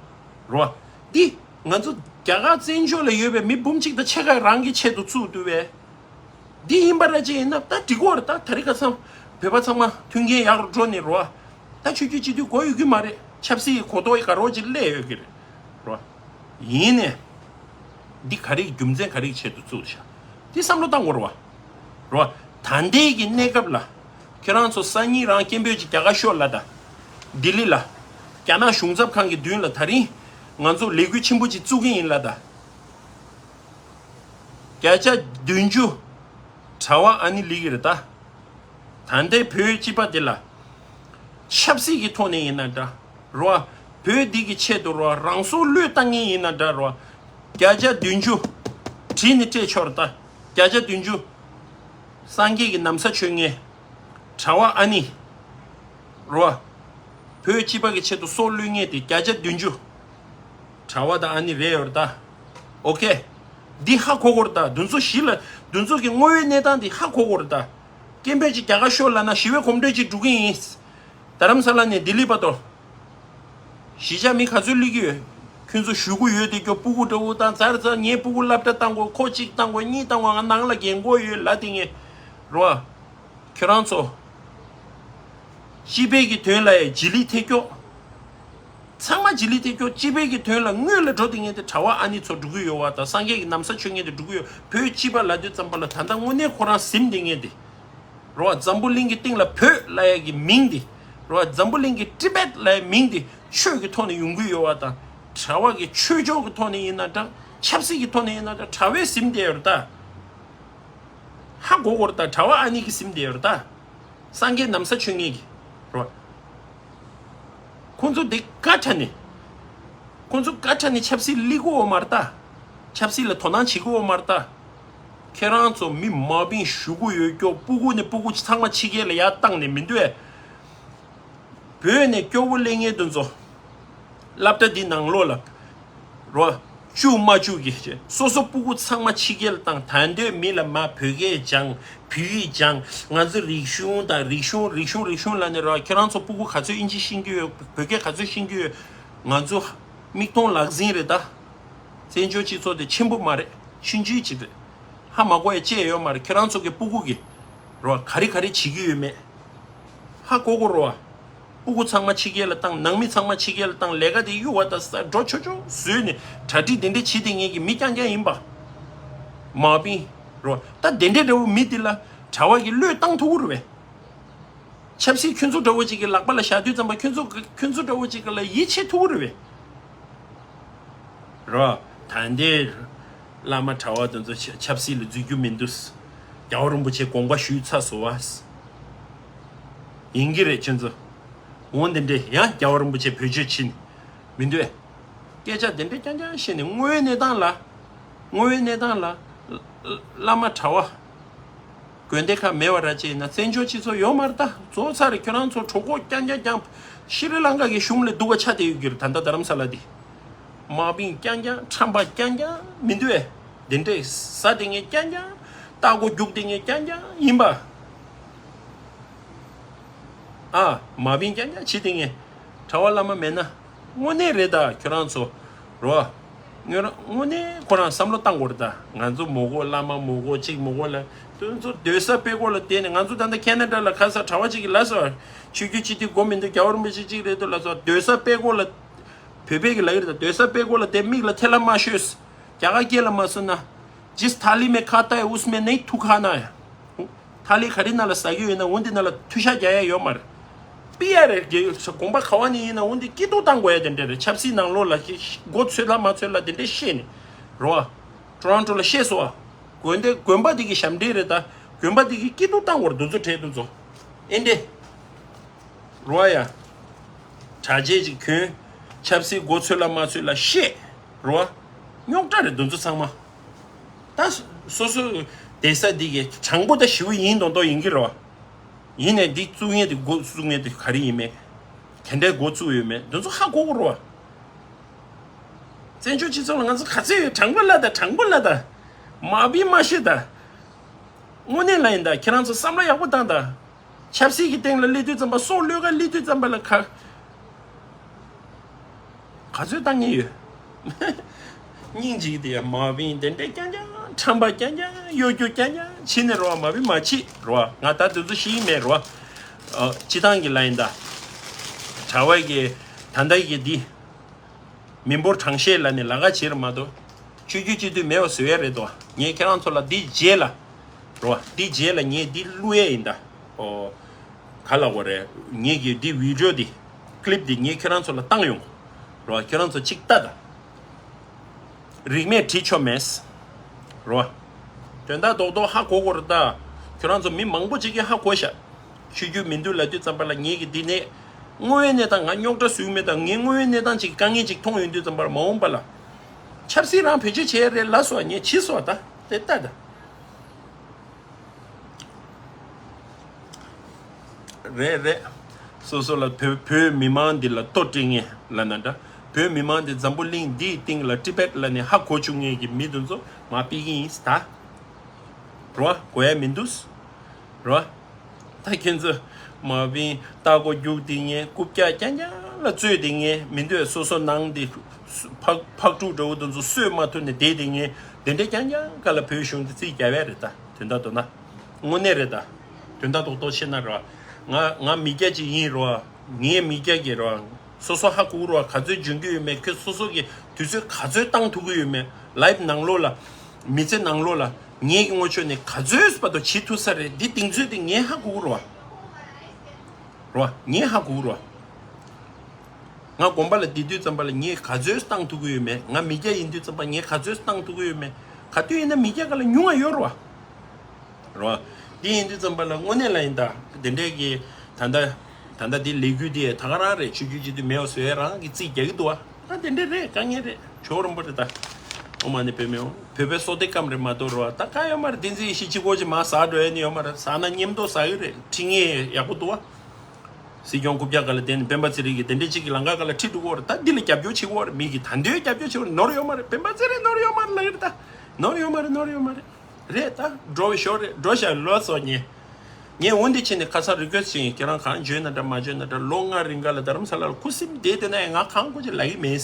རོ། འདི་ང་ཚོ་རྒྱ་གར་བཙན་བྱོལ་ལ་ཡོད་པའི་མི་འབུམ་གཅིག་དང་ཕྱེད་ཀ་རང་གི་ཆེད་དུ་བཙུགས་འདུག་བས། འདི་ཡིན་པ་ར་ཅིག་ཡིན་ན་ད་འགྲིག་གོ་རེད། ད་ད་རེས་ཁ་སང་བོད་པ་ཚང་མ་མཐུན་རྐྱེན་ཡག་རུ་འགྲོ་ནས་རོ། ད་ཆོས་བརྒྱུད་སྤྱི་འཐུས་དགོས་ཡོད་ཀྱི་མ་རེད། ཆབ་སྲིད་ཀྱི་གོ་རྟོགས་ག་རོ་ཅིག་སླེབས་ཡོད་ཀྱི་རེད། རོ། ཡིན་ནས། འདི་ག་རེ་རྒྱུ་མཚན་ག་རེ་ཆེད་དུ་བཙུགས་ཤག་འདི་བསམ་བློ་བཏང་དགོས་རེད་བ། རེད་བ། ད་ལྟའི་གི་གནས་སྐབས་ལ། ཁྱེད་རང་ཚོ་སང་ཉིན་རང་སྐད་འབོད་ཅིག་རྒྱ་གར་ཤོག་ལབ་དང་། ལྡི་ལི་ལ། རྒྱ་ནག་གཞུང་ཚབ་ཁང་གི་མདུན་ལ་ད་རིང་། ང་ཚོ་ལས་འགུལ་ཆེན་པོ་ཅིག་བཙུགས་ཀྱི་ཡིན་ལབ་དང་། བརྒྱ་ཆ་བདུན་ཅུ། གྲྭ་བ་ཨ་ནི་ལི་གི་རེད་ད། ད་ལྟའི་བོད་སྤྱི་པ་དེ་ལ། ཆབ་སྲིད་ཀྱི་ཐོག་ནས་ཡིན་ན་འདྲ། རོ། བོད་འདི་གི་ཆེད་དུ་རོ། རང་སྲོག་བློས་བཏང་མཁན་ཡིན་ན་འདྲ་རོ། བརྒྱ་ཆ་བདུན་ཅུ། བྲིས་ནས་སྤྲད་ཆོག་རེད་ད། བརྒྱ་ཆ་བདུན་ཅུ། སངས་རྒྱས་ཀྱི་ན་བཟའ་མཆོད་མཁན། གྲྭ་བ་ཨ་ནི། རོ། བོད་སྤྱི་པ་གི་ཆེད་དུ་སྲོག་བློས་མཁན་དེ་བརྒྱ་ཆ་བདུན་ཅུ། གྲྭ་བ་དང་ཨ་ནི་རེད་ཡོད་རེད་ད། ཨོ་ཁེ། འདི་ཧ་གོ་དགོས་རེད་ད། འདི་ཚོ་གཞི་ལ། འདི་ཚོ་གི་དངོས་ཡོད་གནས་སྟངས་འདི་ཧ་གོ་དགོས་རེད་ད། སྐད་འབོད་ཅིག་རྒྱ་གར་ཤོག་ལབ་ན་ཞི་བའི་གོམ་བགྲོད་ཅིག་འགྲོ་གི་ཡིན། རྡ་རམ་ས་ལ་ནས་ལྡི་ལི་བར་དུ། གཞིས་ཆགས་མི་ག་ཚོད་སླེབས་ཀྱི་ཡོད། ཁྱོད་ཚོ་ཞུ་གི་ཡོད་དེ་ཀྱོ། སྤུ་གུ་འདྲ་བོ་དང་ཛར་ཛར་ངའི་སྤུ་གུ་སློབ་གྲྭ་བཏང་དགོས། ཁོ་གཅིག་བཏང་དགོས། གཉིས་བཏང་དགོས། ང་ནང་ལ་རྒན་གོག་ཡོད་ལབ་དེ་ངས། རོ། ཁྱོད་རང་ཚོ། སྤྱི་པའི་གི་དོན་ལ་ཡ་རྗེས་ལུས་ཐེབས་ཀྱོག་ཚང་མ་རྗེས་ལུས་ཐེབས་ཀྱོག་སྤྱི་པའི་གི་དོན་ལ་སྔོན་ལ་འགྲོ་དེ་ངས་དེ་གྲྭ་བ་ཨ་ནི་ཚོ་འགྲོ་གི་ཡོད་བ་དང་། སངས་རྒྱས་ཀྱི་ན་བཟའ་མཆོད་མཁན་དེ་འགྲོ་གི་ཡོད། བོད་སྤྱི་པ་ལབ་དུས་ཙམ་པ་ལ་ད་ལྟ་དངོས་གནས་ཁོ་རང་ཟིན་དེ་ངས་དེ། རོ། འཛམ་བུ་གླིང་གི་སྟེང་ལ་བོད་ལབ་ཡ་གི་མིང་དེ། རོ། འཛམ་བུ་གླིང་གི་ཊི་བེཊ་ལབ་ཡ་མིང་དེ་ཆོས་ཀྱི་ཐོག་ནས་ཡོང་གི་ཡོད་བ་དང་། གྲྭ་བ་གི་ཆོས་ཕྱོགས་ཀྱི་ཐོག་ནས་ཡིན་ན་འདྲ། ཆབ་སྲིད་ཀྱི་ཐོག་ནས་ཡིན་ན་འདྲ། གྲྭ་བས་ཟིན་དེ་ཡོད་རེད་ད། ཧ་གོ་གོ་རེད་ད། གྲྭ་བ་ཨ་ནི་གིས་ཟིན་དེ་ཡོད་རེད་ད། སངས་རྒྱས་ན་བཟའ་མཆོད་མཁན་གྱི། རོ། ཁོང་ཚོ་དེ་ཀ་ཁྲ་ནི། ཁོང་ཚོ་ཀ་ཁྲ་ནི་ཆབ་སྲིད་སླེབས་ཀྱི་ཡོད་མ་རེད་ད། ཆབ་སྲིད་ལ་དོ་སྣང་བྱེད་ཀྱི་ཡོད་མ་རེད་ད། ཁྱེད་རང་ཚོ་མི་མ་བིན་ཞུ་གི་ཡོད་ཀྱོག་སྤུ་གུ་ནས་སྤུ་གུ་ཚང་མ་ཕྱི་རྒྱལ་ལ་ཡར་བཏང་ནས་མི་འདུག་ཨེ། བོད་ནས་སྐྱོ་བོ་སླེབས་མཁན་དེ་ཚོ། སློབ་གྲྭ་འདི་ནང་ལོགས་ལ། རོ། བཅུག་མ་བཅུག་གི་སོ་སོ་སྤུ་གུ་ཚང་མ་ཕྱི་རྒྱལ་བཏང་། ད་འདོད་མི་ལ་མ་བོད་སྐད་སྦྱང་། བོད་ཡིག་སྦྱང་། ང་ཚོ་རིག་གཞུང་དང་རིག་གཞུང་། རིག་གཞུང་། རིག་གཞུང་ལབ་ནས་རོ། ཁྱེད་རང་ཚོ་སྤུ་གུ་ག་ཚོད་ཨིན་ཇི་ཤེས་ཀྱི་ཡོད། བོད་སྐད་ག་ཚོད་ཤེས་ཀྱི་ཡོད། ང་ཚོ་མིག་མཐོང་ལག་ཟིན་རེད་ད། བཙན་བྱོལ་སྤྱི་ཚོགས་དེ་ཆེན་པོ་མ་རེད། ཆུང་ཆུང་ཅིག་རེད། ཧ་མ་གོ་ཡ་ཅི་ཡང་ཡོད་མ་རེད། ཁྱེད་རང་ཚོ་གི་སྤུ་གུ་གི། རོ། ག་རེ་ག་རེ་བྱེད་ཀྱི་ཡོད་མེད། ཧ་གོ་གོ་རོ། སྤུ་གུ་ཚང་མ་ཕྱི་རྒྱལ་ལ་བཏང་། ནང་མི་ཚང་མ་ཕྱི་རྒྱལ་ལ་བཏང་། ལས་ཀ་དེ་གཡུག་བ་ད་ས་འགྲོ་ཆོག་ཆོག་བཟོས་ནས་གྲ་སྒྲིག་དེ་འདྲས་བྱེད་དེ་ངེད་ཀྱི་མི་རྐྱང་རྐྱང་ཡིན་པ། མ་པིན། རོ། ད་དེ་འདྲས་འདྲ་བོ་མི་དེ་ལ་གྲྭ་བ་གི་བློས་བཏང་ཐུབ་ཀྱི་རེད་པས། ཆབ་སྲིད་ཁྱོད་ཚོ་འདྲ་བོ་ཅིག་གི་ལག་པ་ལ་བཞག་དུས་ཙམ་པ་ཁྱོད་ཚོ་ཁྱོད་ཚོ་འདྲ་བོ་ཅིག་ག་ལ་ཡིད་ཆེས་ཐུབ་ཀྱི་རེད་པས། རོ། ད་ལྟའི་བླ་མ་གྲྭ་བ་དེ་ཚོ་ཆ་ཆབ་སྲིད་ལ་འཛུལ་རྒྱུ་མི་འདུག་རྒྱལ་བ་རིན་པོ་ཆེ་དགོངས་པ་ཞུས་ཚར་སོང་བ། ཡིན་གྱི་རེད་ཁྱོད་ཚོ། འོ་འདི་འདྲས་ཡང་རྒྱལ་བ་རིན་པོ་ཆེ་བེད་སྤྱོད་ཕྱིན། མི་འདུག་ཨེ། སྐད་ཆ་དེ་འདྲས་རྐྱང་རྐྱང་བཤད་ནས་དངོས་ཡོད་གནས་སྟངས་ལ། དངོས་ཡོད་གནས་སྟངས་ལ། བླ་མ་གྲྭ་བ། དགོན་སྡེ་ཁག་མེད་པ་ར་ཅིག་ཡིན་ན་བཙན་བྱོལ་སྤྱི་ཚོགས་ཡོད་མ་རེད་ད། བཙོག་ཚར་རེད། ཁྱོད་རང་ཚོ་གྲོད་ཁོག་རྐྱང་རྐྱང་རྐྱང་། ཤྲི་ལང་ཀ་གི་གཞུང་ལས་སྡུག་ག་ཆགས་བསྡད་ཡོད་ཀྱི་རེད་ད་ལྟ་རྡ་རམ་ས་ལ་འདི། དམག་མི་རྐྱང་རྐྱང་ཁྲམ་པ་རྐྱང་རྐྱང་མི་འདུག་ཨེ། དེ་འདྲས་ཟ་བསྡད་མཁན་རྐྱང་རྐྱང་། ལྟ་སྒོ་རྒྱུག་བསྡད་མཁན་རྐྱང་རྐྱང་ཡིན་པ། ཨ། དམག་མི་རྐྱང་རྐྱང་བྱེད་བསྡད་མཁན། གྲྭ་བ་བླ་མ་མེད་ན། དངོས་གནས་རེད་ད་ཁྱོད་རང་ཚོ། རོ། དངོས་རང་དངོས་གནས་ཁོ་རང་བསམ་བློ་བཏང་དགོས་རེད་ད། ང་ཚོ་མོ་གོ་བླ་མ་མོ་གོ་གཅིག་མོ་གོ་ལ། དེ་ཚོ་སྡོད་ས་སྤེལ་སྐོར་ལ་བསྡད་ནས་ང་ཚོ་ད་ལྟ་ཁེ་ན་ཌ་ལ་ཁ་ས་གྲྭ་བ་གཅིག་གིས་ལབ་སོང་། ཆོས་བརྒྱུད་སྤྱི་འཐུས་དགོས་མི་འདུག་རྒྱལ་བ་རིན་པོ་ཆེ་གཅིག་རེད་འདུག་ལབ་སོང་། སྡོད་ས་སྤེལ་སྐོར་ལ། བོད་པས་ཀྱི་ལབ་ཀྱི་རེད་ད། སྡོད་ས་སྤེལ་སྐོར་ལ་བསྡད། མིག་ལ་ཐལ་བ་མ་ཤོད། རྒྱ་གར་སྐད་ལ་མ་བཟོ་ན། जिस थाली में खाता है उसमें नहीं थूकना है। ཐ་ལི་ག་རེ་ནང་ལ་ཟ་གི་ཡོད་ན་འོ་འདི་ནང་ལ་མཐུ་ཤ་རྒྱག་ཡ་ཡོད་མ་རེད། ཕི་ཡ་རེད། དགོན་པ་ག་བ་ནས་ཡིན་ན་འོ་འདི་སྐྱིད་སྡུག་བཏང་དགོས་ཡ་དེ་འདྲ་རེད། ཆབ་སྲིད་ནང་ལོགས་ལ་མགོ་ཚོད་ལ་མ་ཚོད་ལ་དེ་འདྲ་བཤད་ནས། རོ། ཊོ་རོན་ཊོ་ལ་བཤད་སོང་བ། དགོན་སྡེ་དགོན་པ་དེ་གི་ཞབས་འདྲེན་རེད་ད། དགོན་པ་དེ་གི་སྐྱིད་སྡུག་བཏང་དགོས་རེད། དེ་ཚོ་གྲས་དེ་ཚོ། ཨེ་འདྲ། རོ་ཡ། གྲྭ་ཆས་ཅིག་གྱོན། ཆབ་སྲིད་མགོ་ཚོད་ལ་མ་ཚོད་ལ་བཤད། རོ། རྙོག་དྲ་རེད་དེ་ཚོ་ཚང་མ། ད་སོ་སོ་བསྡད་ས་འདི་གི་དྲང་པོ་ད་ཞི་བ་ཡིན་མདོག་མདོག་ཡིན་གྱི་རོ། ཡིན་ནས་འདི་བཙུགས་མཁན་དེ་འགོ་བཙུགས་མཁན་དེ་ག་རེ་ཡིན་མེད། དེ་འདྲའི་འགོ་བཙུགས་ཡོད་མེད་དེ་ཚོ་ཧ་གོ་གི་རོ། བཙན་བྱོལ་སྤྱི་ཚོགས་ལ་ང་ཚོ་ག་ཚོད་ཡོད། དྲང་པོ་ལབ་ད། དྲང་པོ་ལབ་ད། མ་བིན་མ་ཤེས་ད། དངོས་གནས་ལ་ཡིན་ད། ཁྱེད་རང་ཚོ་བསམ་བློ་ཡག་པོ་བཏང་ད། ཆབ་སྲིད་ཀྱི་སྟེང་ལ་སླེབས་དུས་ཙམ་པ་སྲོག་བློས་ཀ་སླེབས་དུས་ཙམ་པ་ལ་ག་ག་ཚོད་བཏང་ངེས་ཡོད། སྙིང་རྗེ་གི་དེ་ཡ་མ་བིན་དེ་འདྲས་རྐྱང་རྐྱང་ཁྲམ་པ་རྐྱང་རྐྱང་གཡོ་སྒྱུ་རྐྱང་རྐྱང་བྱེད་ནས་རོ། མ་བིན་མ་བྱེད་རོ། ང་ད་དུས་ཚོད་ཤི་ཡི་མེད་རོ། ཨ། སྤྱི་བཏང་གི་ལ་ཡིན་ད། གྲྭ་བ་གི་ད་ལྟ་གི་འདི། མི་འབོར་གྲངས་བཤད་ལ་ནི་ལ་ཁ་བྱེད་ར་མ་གཏོགས། ཆོས་བརྒྱུད་སྤྱི་འཐུས་མེད་པ་བཟོ་ཡ་རེད་དོ། ངས་ཁྱེད་རང་ཚོ་ལ་འདི་རྗེས་ལ། རོ། འདི་རྗེས་ལ་ངས་འདི་བླུག་ཡས་ཡིན་ད། ཨོ། ག་ལ་གོ་རེད། ངས་ཀྱི་འདི་བི་ཌི་ཡོ་འདི། ཀི་ལིབ་འདི་ངས་ཁྱེད་རང་ཚོ་ལ་བཏང་ཡོང་། རོ། ཁྱེད་རང་ཚོ་གཅིག་ལྟ་ད། རིག་གནས་བྲིས་ཆོག་མེད། རོ། དོན་དག་རྡོག་རྡོག་ཧ་གོ་གོ་རེད་ད། ཁྱོད་རང་ཚོ་མི་མང་པོ་ཅིག་གིས་ཧ་གོ་ཤག་ཆོས་བརྒྱུད་མི་འདུག་ལབ་དུས་ཙམ་པ་ལ་ངེད་ཀྱི་འདི་ནས། དངོས་ཡོད་གནས་སྟངས། ང་རྙོག་དྲ་བཟོས་མེད་ད། ངས་དངོས་ཡོད་གནས་སྟངས་ཅིག་དཀའ་ངལ་ཅིག་མཐོང་ཡོང་དུས་ཙམ་པ་ལ་མ་འོངས་པ་ལ། ཆབ་སྲིད་རང་བེད་སྤྱོད་བྱས་རེད་ལབ་སོང་། ངས་བྱས་སོང་ད། དེ་ལྟ་ད། རེད་རེད། སོ་སོ་ལ་བོད་བོད་མི་མང་འདི་ལ་ལྟོ་སྤྲད་མཁན་ལབ་ན་འདྲ། བོད་མི་མང་འདི་འཛམ་བུ་གླིང་འདིའི་སྟེང་ལ་ཊི་བེཊ་ལབ་ནས་ཧ་གོ་བཅུག་མཁན་གྱི་མི་འདི་ཚོ་མར་ཕུད་ཀྱི་ཡིན་ད། རོ། གོ་ཡ་མི་འདུག་རོ། ད་ཁྱེད་ཚོ་མ་བིན་ལྟ་སྒོ་རྒྱུག་བསྡད་མཁན། རྐུབ་བཀྱག་རྐྱང་རྐྱང་ལ་རྩོད་བསྡད་མཁན་མི་འདུག་སོ་སོ་ནང་འདི་ཕག་ཕག་ཕྲུག་འདྲ་བོ་དེ་ཚོ་གསོད་མ་ཐུབ་ནས་བསྡད་བསྡད་མཁན་དེ་འདྲས་རྐྱང་རྐྱང་ག་ལ་བོད་གཞུང་འདི་རྩིས་རྒྱབ་ཡ་རེད་ད། དོན་དག་ཐོག་ན། དངོས་གནས་རེད་ད། དོན་དག་རྡོག་རྡོག་བཤད་ན་ར། ང་ང་མི་སྐྱ་ཅིག་ཡིན་ར། ངའི་མི་སྐྱ་གི་ར། སོ་སོ་ཧ་གོ་ར། ག་ཚོད་འཇོན་གྱི་ཡོད་མེད། ཁྱོད་སོ་སོ་གི་དུས་ཚོད་ག་ཚོད་བཏང་ཐུབ་ཀྱི་ཡོད་མེད། ལའིབ་ནང་ལོགས་ལ། མི་ཚེ་ནང་ལོགས་ལ་ངེད་ཀྱི་ངོ་ཕྱོགས་ནས་ག་ཚོད་བར་དུ་བྱེད་ཐུབ་ས་རེད། འདི་གདེང་ཚོད་དེ་ངས་ཧ་གོ་ར། ར། ངས་ཧ་གོ་ར། ང་དགོན་པ་ལ་བསྡད་དུས་ཙམ་པ་ལ་ངས་ག་ཚོད་བཏང་ཐུབ་ཀྱི་ཡོད་མེད། ང་མི་སྐྱ་ཡིན་དུས་ཙམ་པ་ངས་ག་ཚོད་བཏང་ཐུབ་ཀྱི་ཡོད་མེད། ག་དུས་ཡིན་ན་མི་སྐྱ་ག་ལ་ཉུང་བ་ཡོད་ར། ར། འདི་ཡིན་དུས་ཙམ་པ་ལ་དངོས་གནས་ལ་ཡིན་ད། དེ་འདྲས་ཀྱི་ད་ལྟ་ད་ལྟ་འདི་ལས་འགུལ་འདི་ད་ག་རང་རེད། ཆོས་བརྒྱུད་སྤྱི་འཐུས་མེད་པ་བཟོ་ཡ་རང་གི་རྩིས་རྒྱག་གི་འདུག་བ། ད་དེ་འདྲས་རེད། དཀའ་ངལ་རེད། ཇོ་བོ་རིན་པོ་ཆེ་ད། ཨོཾ་མ་ཎི་པདྨེ་ཧཱུྃ། བོད་པའི་བསོད་བདེ་སྐམ་རེད་མ་གཏོགས་ར་བ། ད་དཀའ་ཡོད་མ་རེད། བསྟན་འཛིན་ཡེ་ཤེས་གཅིག་པོ་ཅིག་མར་ཟག་འགྲོ་ཡ་ནི་ཡོད་མ་རེད། ཟག་ན་མཉམ་དུ་ཟག་གི་རེད། ཁྲིད་མཁན་ཡག་པོ་འདུག་བ། སྲིད་སྐྱོང་རྐུབ་བཀྱག་སྒང་ལ་བསྡད་ནས་སྤེན་པ་ཚེ་རིང་གིས་དེ་འདྲས་གཅིག་གི་ལམ་ཁ་སྒང་ལ་ཁྲིད་འགྲོ་གི་ཡོད་རེད། ད་འདི་ལ་རྒྱབ་སྐྱོར་བྱེད་ཀྱི་ཡོད་རེད། མི་གིས་ད་འདོད་རྒྱབ་སྐྱོར་བྱེད་ཀྱི་ཡོད་རེད། ནོར་ཡོད་མ་རེད། སྤེན་པ་ཚེ་རིང་ནོར་ཡོད་མ་རེད་ལབ་ཀྱི་རེད་ད། ནོར་ཡོད་མ་རེད། ནོར་ཡོད་མ་རེད། རེད་ད། འགྲོ་བའི་ཞོར་རེད། འགྲོ་བཞག་ལོས་སོ་ཉེ། ངས་འོ་འདི་བྱས་ནས་ཁ་སང་རི་ཀུ་ཨེ་སི་ཊི་བྱེད་ཡིན། ཁྱེད་རང་གང་འཇོན་ན་འདྲ་མ་འཇོན་ན་འདྲ། ལོ་ལྔ་རིང་ག་ལ་རྡ་རམ་ས་ལ་ལ་ཁུ་སིམ་བསྡད་དེ་ན་ཡང་ང་གང་དགོས་ཀྱི་ལབ་ཀྱི་མེད།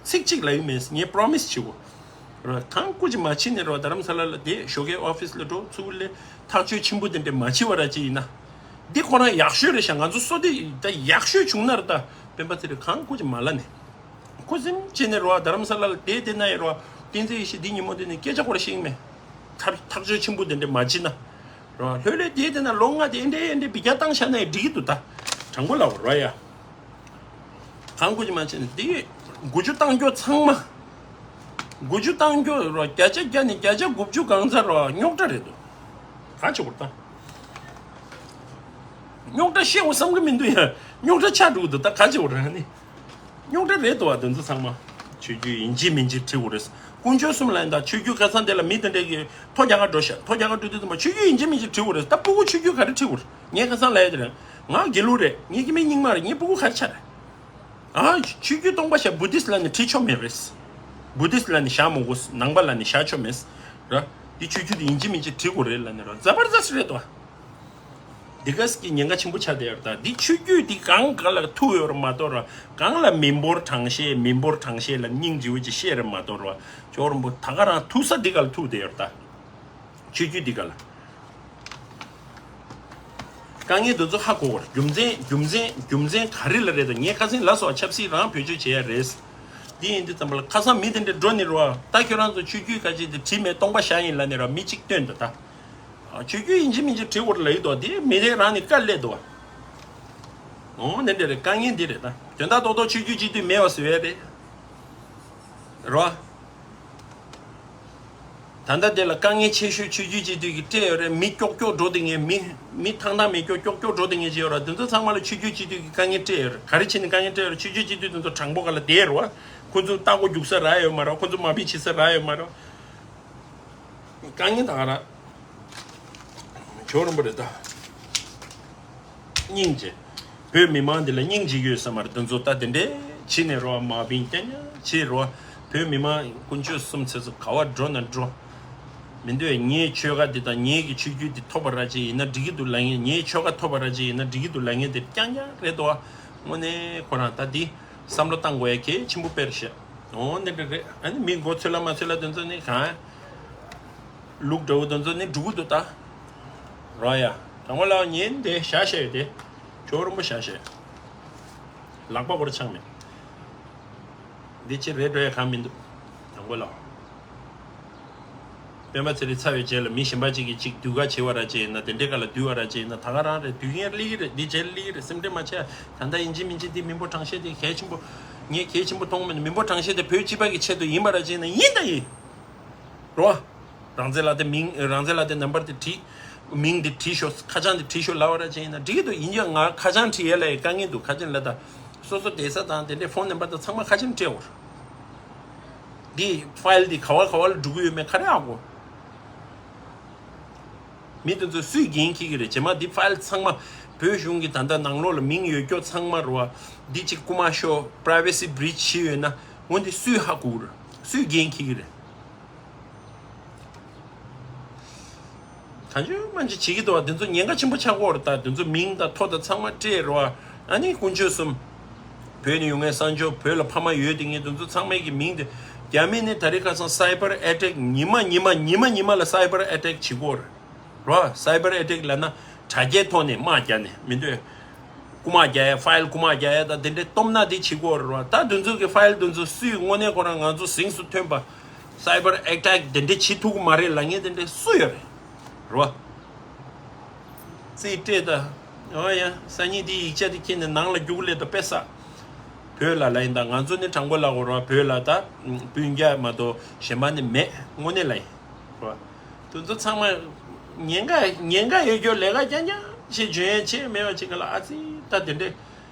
ཚིག་གཅིག་ལབ་ཀྱི་མེད། ངས་པྲོ་མི་སི་བྱེད་གོ། ར། གང་དགོས་ཀྱི་མ་བྱེད་ནས་ར་རྡ་རམ་ས་ལ་ལ་བསྡད། ཞོགས་ཀའི་ཨོ་ཕི་སི་ལ་འགྲོ། ཚུར་སླེབས། ཐག་གཅོད་ཆེན་པོ་དེ་འདྲ་མ་བྱེད་པ་ར་ཅིག་ཡིན་ན། འདི་ཁོ་རང་ཡག་ཤོས་རེད་ཤག་ང་ཚོ་བསོད་བདེ་ད་ཡག་ཤོས་བྱུང་ན་ར་ད། སྤེན་པ་ཚེ་རིང་གང་དགོས་ཀྱི་མ་ལབ་ནས། ཁུ་སིམ་བྱས་ནས་ར་རྡ་རམ་ས་ལ་ལ་བསྡད་དེ་ན་ཡང་ར། བསྟན་འཛིན་ཡེ་ཤེས་འདི་ཉིན་མོ་འདི་ནས་སྐད་ཆ་ཁོ་ར་བཤད་ཀྱི་མེད། ཐག་ཐག་གཅོད་ཆེན་པོ་དེ་འདྲ་མ་བྱེད་ན། རོ། ལྷོད་ལྷོད་དེ་དེ་ན་ལོ་ལྔ་དེ་འདྲེ་འདྲེ་བི་རྒྱ་བཏང་བཞག་ན་ཡང་འགྲིག་གི་འདུག་ད། དྲང་པོ་ལབ་རོ་ཡ། གང་དགོས་ཀྱི་མ་བྱས་ན་དེ་དགུ་བཅུ་བཏང་རྒྱུ་ཚང་མ། དགུ་བཅུ་བཏང་རྒྱུ་རོ། བརྒྱ་ཆ་བརྒྱ་ནས་བརྒྱ་ཆ་དགུ་བཅུ་གང་ཚ་རོ། རྙོག་དྲ་རེད་འདུག་ག་ཅི་བོར་ད། རྙོག་དྲ་ཤེས་འོ་བསམ་གི་མི་འདུག་ཡ། རྙོག་དྲ་ཆགས་འགྲོ་གི་འདུག་ད་ག་ཅི་བོར་ཨ་ནི། རྙོག་དྲ་རེད་འདུག་བ། དེ་ཚོ་ཚང་མ། ཆོས་བརྒྱུད་ཡིན་གཅིག་མིན་གཅིག་བྲི་དགོས་རེད། དཀོན་མཆོག་གསུམ་ལ་ཡིན་ད། ཆོས་བརྒྱུད་ཁ་སང་དེ་ལ་མི་དེ་འདྲས་ཀྱིས་ཐོ་རྒྱག་ག་འགྲོ་ཤག་ཐོ་རྒྱག་ག་འགྲོ་དུས་ཙམ་པ་ཆོས་བརྒྱུད་ཡིན་གཅིག་མིན་གཅིག་བྲི་དགོས་རེད། ད་སྤུ་གུ་ཆོས་བརྒྱུད་ག་རེ་བྲི་དགོས་རེད། ངས་ཁ་སང་ལབ་ཡ་དེ་རེད། ང་དགེ་ལུགས་རེད། ངས་ཀྱི་མི་རྙིང་མ་རེད། ངའི་སྤུ་གུ་ག་རེ་ཆགས་རེད། ཨ། ཆོས་བརྒྱུད་སྟོང་པ་ཤ་བུ་དིསྟ་ལབ་ནས་བྲིས་ཆོག་མེད་རེད། བུ་དིསྟ་ལབ་ནས་བཞག་མི་དགོས། ནང་པ་ལབ་ནས་བཞག་ཆོག་མེད། ར། འདི་ཆོས་བརྒྱུད་དེ་ཡིན་གཅིག་མིན་གཅིག་བྲི་དགོས་རེད་ལབ་ནས་ར། ཛ་བར་ཛ་སི་རེད་དོ། འདི་ག་སི་གི་ཉེན་ཁ་ཆེན་པོ་ཆགས་བསྡད་ཡོད་རེད་ད། འདི་ཆོས་བརྒྱུད་འདི་གང་ག་ལ་ཐུག་ཡོད་རེད་མ་གཏོགས་ར། གང་ལ་མི་འབོར་གྲངས་བཤད་མི་འབོར་གྲངས་བཤད་ལ་སྙིང་རྗེ་བོ་ཅིག་བཤད་རེད་མ་གཏོགས་ར། ཇོ་རིན་པོ་ད་ག་རང་ཐུག་ས་འདི་ག་ལ་ཐུག་བསྡད་ཡོད་རེད་ད། ཆོས་བརྒྱུད་འདི་ག་ལ། དཀའ་ངལ་འདི་ཚོ་ཧ་གོ་བར་རྒྱུ་མཚན་རྒྱུ་མཚན་རྒྱུ་མཚན་ག་རེ་ལ་རེད་དང་། ངས་ཁ་སང་ལབ་སོང་བ། ཆབ་སྲིད་རང་བེད་སྤྱོད་བྱེད་ཡ་རེད། འདི་ཡིན་དུས་ཙམ་པ་ལ་ཁ་སང་མི་དེ་འདྲ་འགྲོ་ནི་རོ། ད་ཁྱོད་རང་ཚོ་ཆོས་བརྒྱུད་ཁ་ཅིག་དེ་བྲིས་མེད་སྟོང་པ་ཤ་ཡིན་ལབ་ནི་རོ། མི་གཅིག་བཏོན་འདུག་ད། ཨ། ཆོས་བརྒྱུད་ཡིན་གཅིག་མིན་གཅིག་བྲིས་དགོས་རེད་ལབ་ཡི་འདུག་དེ་མི་རེ་རང་ནས་དཀའ་ལས་འདུག་འོ་འདི་འདྲ་རེད། དཀའ་ངལ་འདི་རེད་ད། དོན་དག་རྡོག་རྡོག་ཆོས་བརྒྱུད་སྤྱི་འཐུས་མེད་པ་བཟོ་ཡ་རེད། རོ། ད་ལྟ་དེ་ལ་དཀའ་ངལ་ཆེ་ཤོས་ཆོས་བརྒྱུད་སྤྱི་འཐུས་ཀྱིས་སྤྲད་ཡོད་རེད། མི་ཀྱོག་ཀྱོག་འགྲོ་དེ་ངས་མི་མི་ཐང་ཐང་མི་ཀྱོག་ཀྱོག་ཀྱོག་འགྲོ་དེ་ངས་བྱས་ཡོད་ར། དེ་ཚོ་ཚང་མ་ལ་ཆོས་བརྒྱུད་སྤྱི་འཐུས་ཀྱིས་དཀའ་ངལ་སྤྲད་ཡོད་རེད། ག་རེ་བྱས་ནས་དཀའ་ངལ་སྤྲད་ཡོད་རེད། ཆོས་བརྒྱུད་སྤྱི་འཐུས་དེ་ཚོ་དྲང་པོ་ག་ལ་བསྡད་རེད་བ། ཁོ་ཚོ་ལྟ་སྒོ་རྒྱུག་ས་རག་ཡོད་མ་རེད། ཁོ་ཚོ་མ་ཕི་བྱེད་ས་རག་ཡོད་མ་རེད། དཀའ་ངལ་ད་ག་ར། ཇོ་རིན་པོ་རེད་ད། སྙིང་རྗེ། བོད་མི་མང་འདི་ལ་སྙིང་རྗེ་ཡོད་ས་མ་རེད། དེ་ཚོ་ད་དེ་འདྲས་བྱེད་ནས་རོ། མ་བིན་རྐྱང་རྐྱང་བྱེད་རོ། བོད་མི་མང་དཀོན་མཆོག་གསུམ་ཚེ་ཚོ་ག་བ་འགྲོ་ན་འགྲོ། མི་འདོད་ངའི་ཆོལ་ཁ་འདི་དང་ངའི་གི་ཆོས་བརྒྱུད་འདི་ཐོབ་པ་ར་ཅིག་ཡིན་ན་འགྲིག་གི་འདུག་ལབ་མཁན། ངའི་ཆོལ་ཁ་ཐོབ་པ་ར་ཅིག་ཡིན་ན་འགྲིག་གི་འདུག་ལབ་མཁན་དེ་རྐྱང་རྐྱང་རེད་དོ། དངོས་གནས་ཁོ་རང་ད་འདི་བསམ་བློ་བཏང་དགོས་ཡ་གལ་ཆེན་པོ་དཔེ་རེད་ཤག་འོ་འདི་འདྲ་རེད། ཨ་ནི་མི་མགོ་ཚོས་ལ་མ་ཚོས་ལ་དེ་ཚོ་ནི་གང་། ལུག་འདྲ་བོ་དེ་ཚོ་ནི་འགྲོ་གི་འདུག་ད། རོ་ཡ། དང་པོ་ལ་ཉན་དེ་བཞག་བཞག་ཡོད་དེ། ཇོ་རིན་པོ་བཞག་བཞག་ལག་པ་བོར་ཆང་མེད། འདི་ཅི་རེད་འགྲོ་ཡ་གང་མི་འདུག་དང་པོ་ལ། སྤེན་པ་ཚེ་རིང་ཚར་བའི་རྗེས་ལ་མི་གཞན་པ་ཅིག་གིས་ཅིག་ཟློས་གར་བྱེད་པ་ར་ཅིག་ཡིན་ན། དེ་འདྲའི་སྐབས་ལ་འདུལ་བ་ར་ཅིག་ཡིན་ན། ད་ག་རང་རེད། འདུལ་མཁན་སླེབས་ཀྱི་རེད། འདི་རྗེས་ལ་སླེབས་ཀྱི་རེད། སེམས་ཁྲལ་མ་བྱེད། ད་ལྟ་ཡིན་གཅིག་མིན་གཅིག་འདི་མི་འབོར་གྲངས་བཤད་དེ་གལ་ཆེན་པོ། ངས་གལ་ཆེན་པོ་མཐོང་མེད། མི་འབོར་གྲངས་བཤད་དེ་བོད་སྤྱི་པ་གི་ཆེད་དུ་ཡིན་པ་ར་ཅིག་ཡིན་ན་ཡིན་ད་ཡིན། རོ། རང་བཙན་ལག་དེབ་མིང་། རང་བཙན་ལག་དེབ་ནམ་བར་དེ་བྲིས། མིང་དེ་བྲིས་ཤོག་ཁ་བྱང་དེ་བྲིས་ཤོག་ལབ་པ་ར་ཅིག་ཡིན་ན་འགྲིག་གི་འདུག་ཡིན་ཀྱང་ང་ཁ་བྱང་བྲིས་ཡས་ལ་ཡི་དཀའ་ངལ་འདུག་ཁ་བྱང་ལ་ད། སོ་སོ་བསྡད་ས་དང་དེ་འདྲའི་ཕོན་ནམ་བར་དང་ཚང་མ་ཁ་བྱང་སྤྲད་འོར། འདི་ཕའིལ་འདི་ག་བ་ག་བ་ལ་འགྲོ་གི་ཡོད་མེད་ག་རེ་ཧ་གོ། མི་དེ་ཚོ་སུས་འགན་འཁྱེར་གྱི་རེད། རྗེས་མ་འདི་ཕའིལ་ཚང་མ་བོད་གཞུང་གི་ད་ལྟ་ནང་ལོགས་ལ་མིང་ཡོད་ཀྱོག་ཚང་མ་རོ། འདི་གཅིག་རྐུ་མ་ཤོར། པ་རའི་ཝེ་སི་བི་རིཆ་བྱས་ཡོད་ན་འོ་འདི་སུས་ཧ་གོ་རེད། སུས་འགན་འཁྱེར་གྱི་རེད། གང་བྱུང་མང་བྱུང་བྱེད་ཀྱི་འདུག་བ། དེ་ཚོ་ཉེན་ཁ་ཆེན་པོ་ཆགས་ཀྱི་ཡོད་རེད་ད། དེ་ཚོ་མིང་དང་ཐོ་དང་ཚང་མ་སྤྲད་རོ། ཨ་ནི་དཀོན་མཆོག་གསུམ། བོད་ནས་ཡོང་མཁན་གསར་འབྱོར། བོད་ལ་ཕ་མ་ཡོད་དེ་ངས་དེ་ཚོ་ཚང་མའི་གི་མིང་དེ། རྒྱ་མི་ནས་ད་རེས་ཁ་སང་སའི་བར་ཨེ་ཊེག་ཉི་མ་ཉི་མ་ཉི་མ་ཉི་མ་ལ་སའི་བར་ཨེ་ཊེག་བྱེད་ཀྱི་ཡོད་རེད་རོ། སའི་བར་ཨེ་ཊེག་ལབ་ན་དྲ་རྒྱའི་ཐོག་ནས་དམག་རྒྱག་ནས་མི་འདོད། རྐུ་མ་རྒྱག་ཡ། ཕའིལ་རྐུ་མ་རྒྱག་ཡ་དང་དེ་འདྲའི་སྟོབས་ན་དེ་བྱེད་ཀྱི་ཡོད་རེད་བ། ད་དེ་ཚོ་གི་ཕའིལ་དེ་ཚོ་སུས། དངོས་གནས་ཁོ་རང་ང་ཚོ་གཟེངས་སུ་ཐོན་པ། སའི་བར་ཨེ་ཊེག་དེ་འདྲ་བྱེད་ཐུབ་ཀྱི་མ་རེད་ལབ་མཁན་དེ་འདྲ་སུ་ཡོད་རེད། རེད་བ། རྩིས་སྤྲད་ད། འོ་ཡ། སང་ཉིན་དེའི་ཡིག་ཆ་དེ་ཁྱེར་ནས་ནང་ལ་རྒྱུགས་ལས་ད་དཔེ་བསགས། བོད་ལ་ལབ་ཡིན་ད། ང་ཚོ་ནི་དྲང་པོ་ལབ་དགོས་རེད་བ། བོད་ལ་ད་སྤུན་ཀྱག་མ་གཏོགས་གཞན་པ་ནི་མེད། དངོས་གནས་ལབ་ཡིན། རེད་བ། དེ་ཚོ་ཚང་མ་ཉེན་ཁ་ཉེན་ཁ་ཡོད་རྒྱུ་ལས་ཀ་རྐྱང་རྐྱང་ཞིག་འཇོན་ཡ་ཆེ་མེད་པ་ཅིག་ག་ལ། ཨ་ཙི་ད་དེ་འདྲས་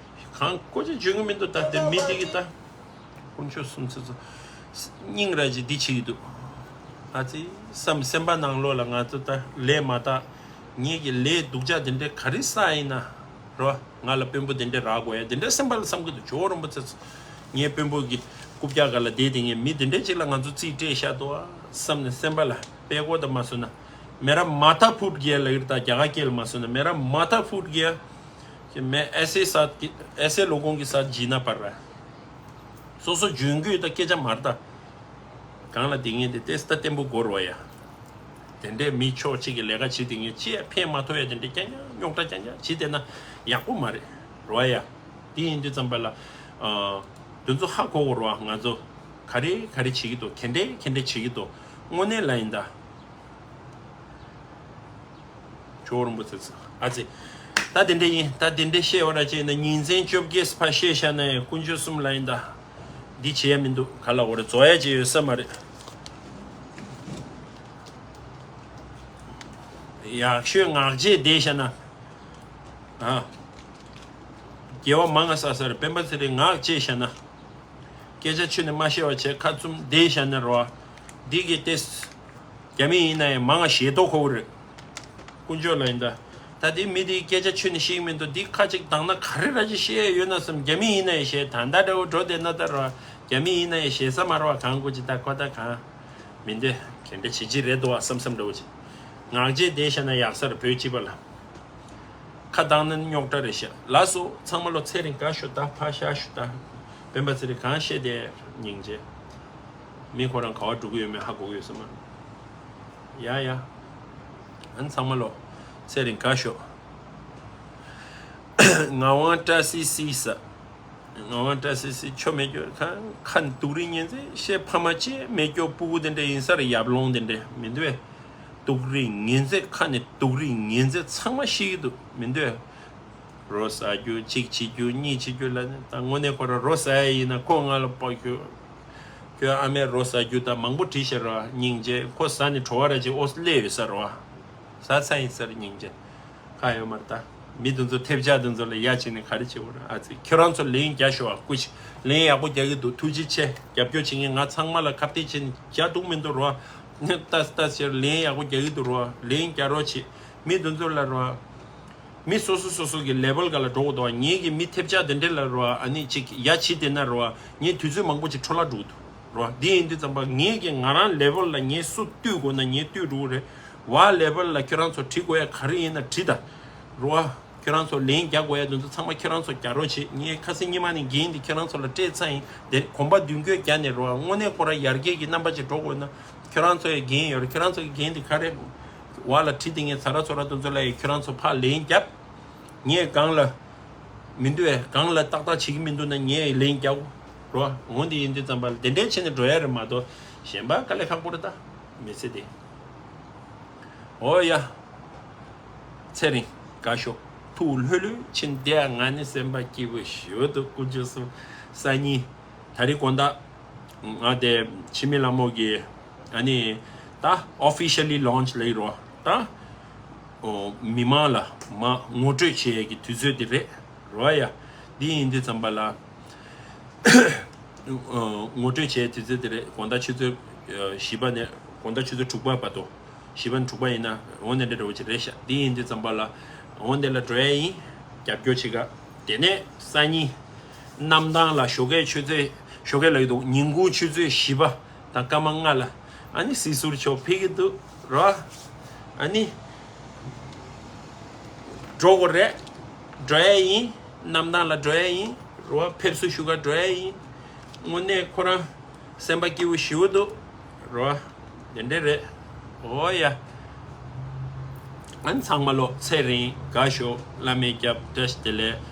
གང་ཀོ་ཅིག་འཇོན་གི་མི་འདུག་ད་དེ་མི་དེ་གི་ད་དཀོན་མཆོག་གསུམ་ཚེ་ཚོ་སྙིང་ར་ཅིག་འདི་བྱེད་ཀྱི་འདུག་ཨ་ཙི་བསམ། སེམས་པ་ནང་ལོགས་ལ་ང་ཚོ་ད་ལས་མ་དག་ངེད་ཀྱི་ལས་སྡུག་ཅག་དེ་འདྲས་ག་རེ་བསགས་ཡིན་ན་རོ། ང་ལ་དཔོན་པོ་དེ་འདྲས་རག་དགོས་ཡ་དེ་འདྲས་སེམས་པ་ལ་བསམ་གི་འདུག་ཇོ་བོ་རིན་པོ་ཆེ་ཚོ་ངའི་དཔོན་པོ་གི་རྐུབ་བཀྱག་སྒང་ལ་བསྡད་དེ་ངས་མི་དེ་འདྲས་ཅིག་ལ་ང་ཚོ་རྩིས་སྤྲད་བཞག་འདུག་ཨ་བསམ་ནས་སེམས་པ་ལ་དཔེ་ཀོ་ད་མ་བཟོ་ན། མེ་ར་མ་ཐ་ཕུད་གི་ལ་ཡིར་ད་རྒྱ་གར་སྐད་ལ་མ་བཟོ་ན། མེ་ར་མ་ཐ་ཕུད་གི་ཡ། ཀྱི་མེ་ཨེ་སེ་ས་ཀྱི་ཨེ་སེ་ལོ་གོང་གི་ས་ཇི་ན་པར་ར། སོ་སོ་འཇོན་གྱི་ཡོད་ད་སྐད་ཆ་མ་རེད་ད། གང་ལ་དེ་ངས་དེ་ཏེ་སྟ་བརྟན་པོ་སྒོར་བ་ཡ། དེ་འདྲས་མི་ཕྱོགས་གཅིག་གི་ལས་ཀ་བྱེད་དེ་ངས་ཅི་ཡ་ཕན་མ་ཐོགས་ཡ་དེ་འདྲས་རྐྱང་རྐྱང་རྙོག་དྲ་རྐྱང་རྐྱང་བྱེད་དེ་ན་ཡག་པོ་མ་རེད་རོ་ཡ། དེ་ཡིན་དུས་ཙམ་པ་ལ། ཨ། དེ་ཚོ་ཧ་གོ་གོ་རོ་ང་ཚོ། ག་རེ་ག་རེ་བྱེད་ཀྱི་འདུག་ག་འདྲས་ག་འདྲས་བྱེད་ཀྱི་འདུག་དངོས་གནས་ལ་ཡིན་ད། ཇོ་བོ་རིན་པོ་ཆེ་ཚོ་ཨ་ཙི། ད་དེ་འདྲ་ཡིན། ད་དེ་འདྲ་བཤད་འོ་ར་བྱས་ན་ཉིན་མཚན་བཅོ་བརྒྱད་ཕར་བཤད་བཞག་ན་ཡང་དཀོན་མཆོག་གསུམ་ལ་ཡིན་ད། འདི་བྱེད་ཡ་མི་འདུག་ག་ལ་འོ་ར་རྫོགས་ཡ་ཅིག་ཡོད་ས་མ་རེད། ཡག་ཤོས་ངག་བཅད་བསྡད་བཞག་ན། ཨ། དགེ་བ་མང་ང་བསགས་ས་རེད། སྤེན་པ་ཚེ་རིང་ངག་བཅད་བཞག་ན། སྐད་ཆ་ཁྱོན་ནས་མ་བཤད་པ་བྱས་ཁ་བཙུམ་བསྡད་བཞག་ན་རོ། འདི་གི་ཏེས། རྒྱ་མི་ཡིན་ན་ཡང་མང་ང་ཞེ་ཏོག་ཁོ་བོ་རེད། དཀོན་མཆོག་ལ་ཡིན་ད། ད་འདི་མི་འདིའི་སྐད་ཆ་ཁྱོན་ནས་ཤེས་ཀྱི་མི་འདུག་འདི་ཁ་ཅིག་བཏང་ན་ག་རེ་ར་ཅིག་བཤད་ཡོད་ན་བསམ། རྒྱ་མི་ཡིན་ན་ཡང་བཤད་ད་ལྟ་འདྲ་བོ་འགྲོ་བསྡད་ན་ད་རོ། རྒྱ་མི་ཡིན་ན་ཡང་བཤད་ས་མ་རོ་བ་གང་དགོས་ཅི་ད་ཁོ་ད་གང་། མི་འདི་ག་འདྲ་བྱེད་ཀྱི་རེད་འདུག་བ་བསམ་བསམ་འདྲ་བོ་ཅིག་ངག་བཅད་བསྡད་བཞག་ན་ཡག་ས་རེད་བོད་སྤྱི་པ་ལ། ཁ་བཏང་ན་རྙོག་དྲ་རེད་ཤག་ལགས་སོ་ཚང་མ་ལོ་ཚེ་རིང་དགའ་ཤོག་ད་ཕ་ཤ་ཤོག་ད། སྤེན་པ་ཚེ་རིང་གང་བཤད་དེ་སྙིང་རྗེ། མི་ཁོ་རང་ག་བ་འགྲོ་གི་ཡོད་མེད་ཧ་གོ་གི་ཡོད་ས་མ་རེད། ཡ་ཡ། ཨ་ནི་ཚང་མ་ལོ་ཚེ་རིང་དགའ་ཤོག་ངག་དབང་བཀྲ་ཤིས་སི་ས། ངག་དབང་བཀྲ་ཤིས་སི་ཆོ་མེད་སྐྱོ་ཁ་ཁ་ནི་སྡུག་རིགས་ཉེན་ཚེ་ཤེས་ཕ་མ་ཅེས་མེད་སྐྱོ་སྤུ་གུ་དེ་འདྲ་ཡིན་ས་རེད་ཡབ་ལོང་དེ་འདྲ་མི་འདུག་ཨེ། སྡུག་རིགས་ཉེན་ཚེ་ཁ་ནི་སྡུག་རིགས་ཉེན་ཚེ་ཚང་མ་ཤེས་ཀྱི་འདུག་མི་འདུག་ཨེ། རོ་ཟ་རྒྱུ་གཅིག་བྱེད་རྒྱུ་གཉིས་བྱེད་རྒྱུ་ལ་ནི་ད་དངོས་གནས་ཁོ་ར་རོ་ཟ་ཡ་ཡིན་ན་ཁོ་ང་ལ་ཕོག་རྒྱུ། ཁྱོད་ཨ་མས་རོ་ཟ་རྒྱུ་ད་མང་པོ་བྲིས་ཤག་རོ་སྙིང་རྗེ་ཁོ་ཟ་ནི་བྲོ་བ་ར་ཅིག་ཨོ་སླེབས་ཡོད་ས་རོ། ཟ་ཚ་ཡིན་ས་རེད་སྙིང་རྗེ། ཁ་ཡོད་མ་རེད་ད། མི་དེ་ཚོ་ཐེབས་ཆག་དེ་ཚོ་ལ་ཡ་བྱས་ནས་ག་རེ་བྱེད་དགོས་རེད་ཨ་ཙི། ཁྱོད་རང་ཚོ་ལན་རྒྱག་ཤོག་ཨ་སྐུ་མཁྱེན། ལན་ཡག་པོ་རྒྱག་གི་འདུག་ཐུགས་རྗེ་ཆེ། རྒྱབ་སྐྱོར་བྱེད་མཁན་ང་ཚང་མ་ལ་ཁ་གཏད་བྱས་ནས་རྒྱག་འདུག་མི་འདུག་རོ། ལྟ་ལྟ་ཟེར་ལན་ཡག་པོ་རྒྱག་གི་འདུག་རོ། ལན་རྒྱག་རོགས་བྱེད། མི་དེ་ཚོ་ལ་རོ། མི་སོ་སོ་སོ་སོ་གི་ལེ་བལ་ག་ལ་འགྲོ་དགོས་འདུག་ངེད་ཀྱི་མི་ཐེབས་ཆག་དེ་འདྲ་ལ་རོ་ཨ་ནི་ཅིག་ཡ་བྱེད་བསྡད་ན་རོ་ངས་དུས་ཚོད་མང་པོ་ཅིག་འཕྲོ་བརླག་འགྲོ་གི་འདུག་རོ། འདི་ཡིན་དུས་ཙམ་པ་ངེད་ཀྱི་ང་རང་ལེ་བལ་ལ་ངས་སུ་བཏུད་དགོས་ན་ངས་བཏུད་འགྲོ་གི་རེད། བ་ལེ་བལ་ལ་ཁྱོད་རང་ཚོ་བྲིས་དགོས་ཡ་ག་རེ་ཡིན་ན་བྲིས་ད། རོ། ཁྱོད་རང་ཚོ་ལན་རྒྱག་དགོས་ཡ་དེ་ཚོ་ཚང་མ་ཁྱོད་རང་ཚོ་རྒྱག་རོགས་བྱེད། ངས་ཁ་སང་ཉི་མ་ནས་འགན་འདི་ཁྱོད་རང་ཚོ་ལ་སྤྲད་ཚར་ཡིན། དེ་གོམ་པ་མདུན་སྐྱོད་རྒྱག་ནས་རོ་དངོས་གནས་ཁོ་ར་ཡར་རྒྱས་ཀྱི་རྣམ་པ་ཅིག་འགྲོ་དགོས་ན། ཁྱོད་རང་ཚོ་ཡི་འགན་ཡོད་རེད། ཁྱོད་རང་ཚོ་གི་འགན་འདི་ག་རེ། བ་ལ་བྲིས་ཏེ་ངས་ཚ་ར་ཚོ་ར་དེ་ཚོ་ལ་ཡི་ཁྱོད་རང་ཚོ་ཕར་ལན་རྒྱབ། ངས་གང་ལ། མི་འདུག་ཨེ་གང་ལ་ཏག་ཏག་བྱེད་ཀྱི་མི་འདུག་ན་ངས་ལན་རྒྱག་རོ། འོ་འདི་ཡིན་དུས་ཙམ་པ་ལ་དེ་འདྲའི་བྱས་ནས་འགྲོ་ཡ་རེད་མ་གཏོགས་གཞན་པ་དཀའ་ལས་ཁག་པོ་རེད་ད། མི་ཚེ་འདི། འོ་ཡ། ཚེ་རིང་དགའ་ཤོག་ཐུགས་ལྷོད་ལྷོད་ཕྱིན་བསྡད་ང་ནི་སེམས་པ་སྐྱིད་པོ་ཞེ་པོ་འདུག་དཀོན་མཆོག་གསུམ་སང་ཉིན་ད་རིང་དགོང་དག་ང་དེ་འཆི་མེད་ལྷ་མོ་གི་ཨ་ནི་ད་officially launch ལེགས་རོ་ད་ཨོ་མི་མང་ལ་མ་ངོ་སྤྲོད་བྱེད་ཡས་ཀྱི་དུས་ཚོད་དེ་རེད་རོ་ཡ། འདི་ཡིན་དུས་ཙམ་པ་ལ། ངོ་སྤྲོད་བྱས་དུས་ཚོད་དེ་རེད། དགོང་དག་ཆུ་ཚོད་བཞི་པ་ནས་དགོང་དག་ཆུ་ཚོད་དྲུག་པ་བར་དུ། བཞི་པ་ནས་དྲུག་པ་ཡིན་ན་འོ་ནས་འདྲ་འདྲ་བོ་ཅིག་རེད་ཤག་འདི་ཡིན་དུས་ཙམ་པ་ལ་འོ་འདི་ལ་འགྲོ་ཡ་ཡིན། རྒྱབ་སྐྱོར་བྱེད་ག་དེ་ནས་སང་ཉིན་གནམ་ཐང་ལ་ཞོགས་ཀས་ཆུ་ཚོད་ཞོགས་ཀས་ལ་ཡོད་དུ་ཉིན་གུང་ཆུ་ཚོད་བཞི་པ་དང་སྐར་མ་ལྔ་ལ། ཨ་ནི་སྲིད་ཟུར་མཆོག་ཕེབས་ཀྱི་འདུག་རོ། ཨ་ནི་འགྲོ་དགོས་རེད། འགྲོ་ཡ་ཡིན། གནམ་ཐང་ལ་འགྲོ་ཡ་ཡིན། རོ་ཕེབས་བསུ་ཞུ་ག་འགྲོ་ཡ་ཡིན། དངོས་གནས་ཁོ་རང་སེམས་པ་སྐྱིད་པོ་ཞེ་པོ་འདུག་རོ། དེ་འདྲས་རེད། འོ་ཡ། ཨ་ནི་ཚང་མ་ལོ་ཚེ་རིང་དགའ་ཤོག་བླ་མའི་སྐྱབས་བཀྲ་ཤིས་བདེ་ལེགས།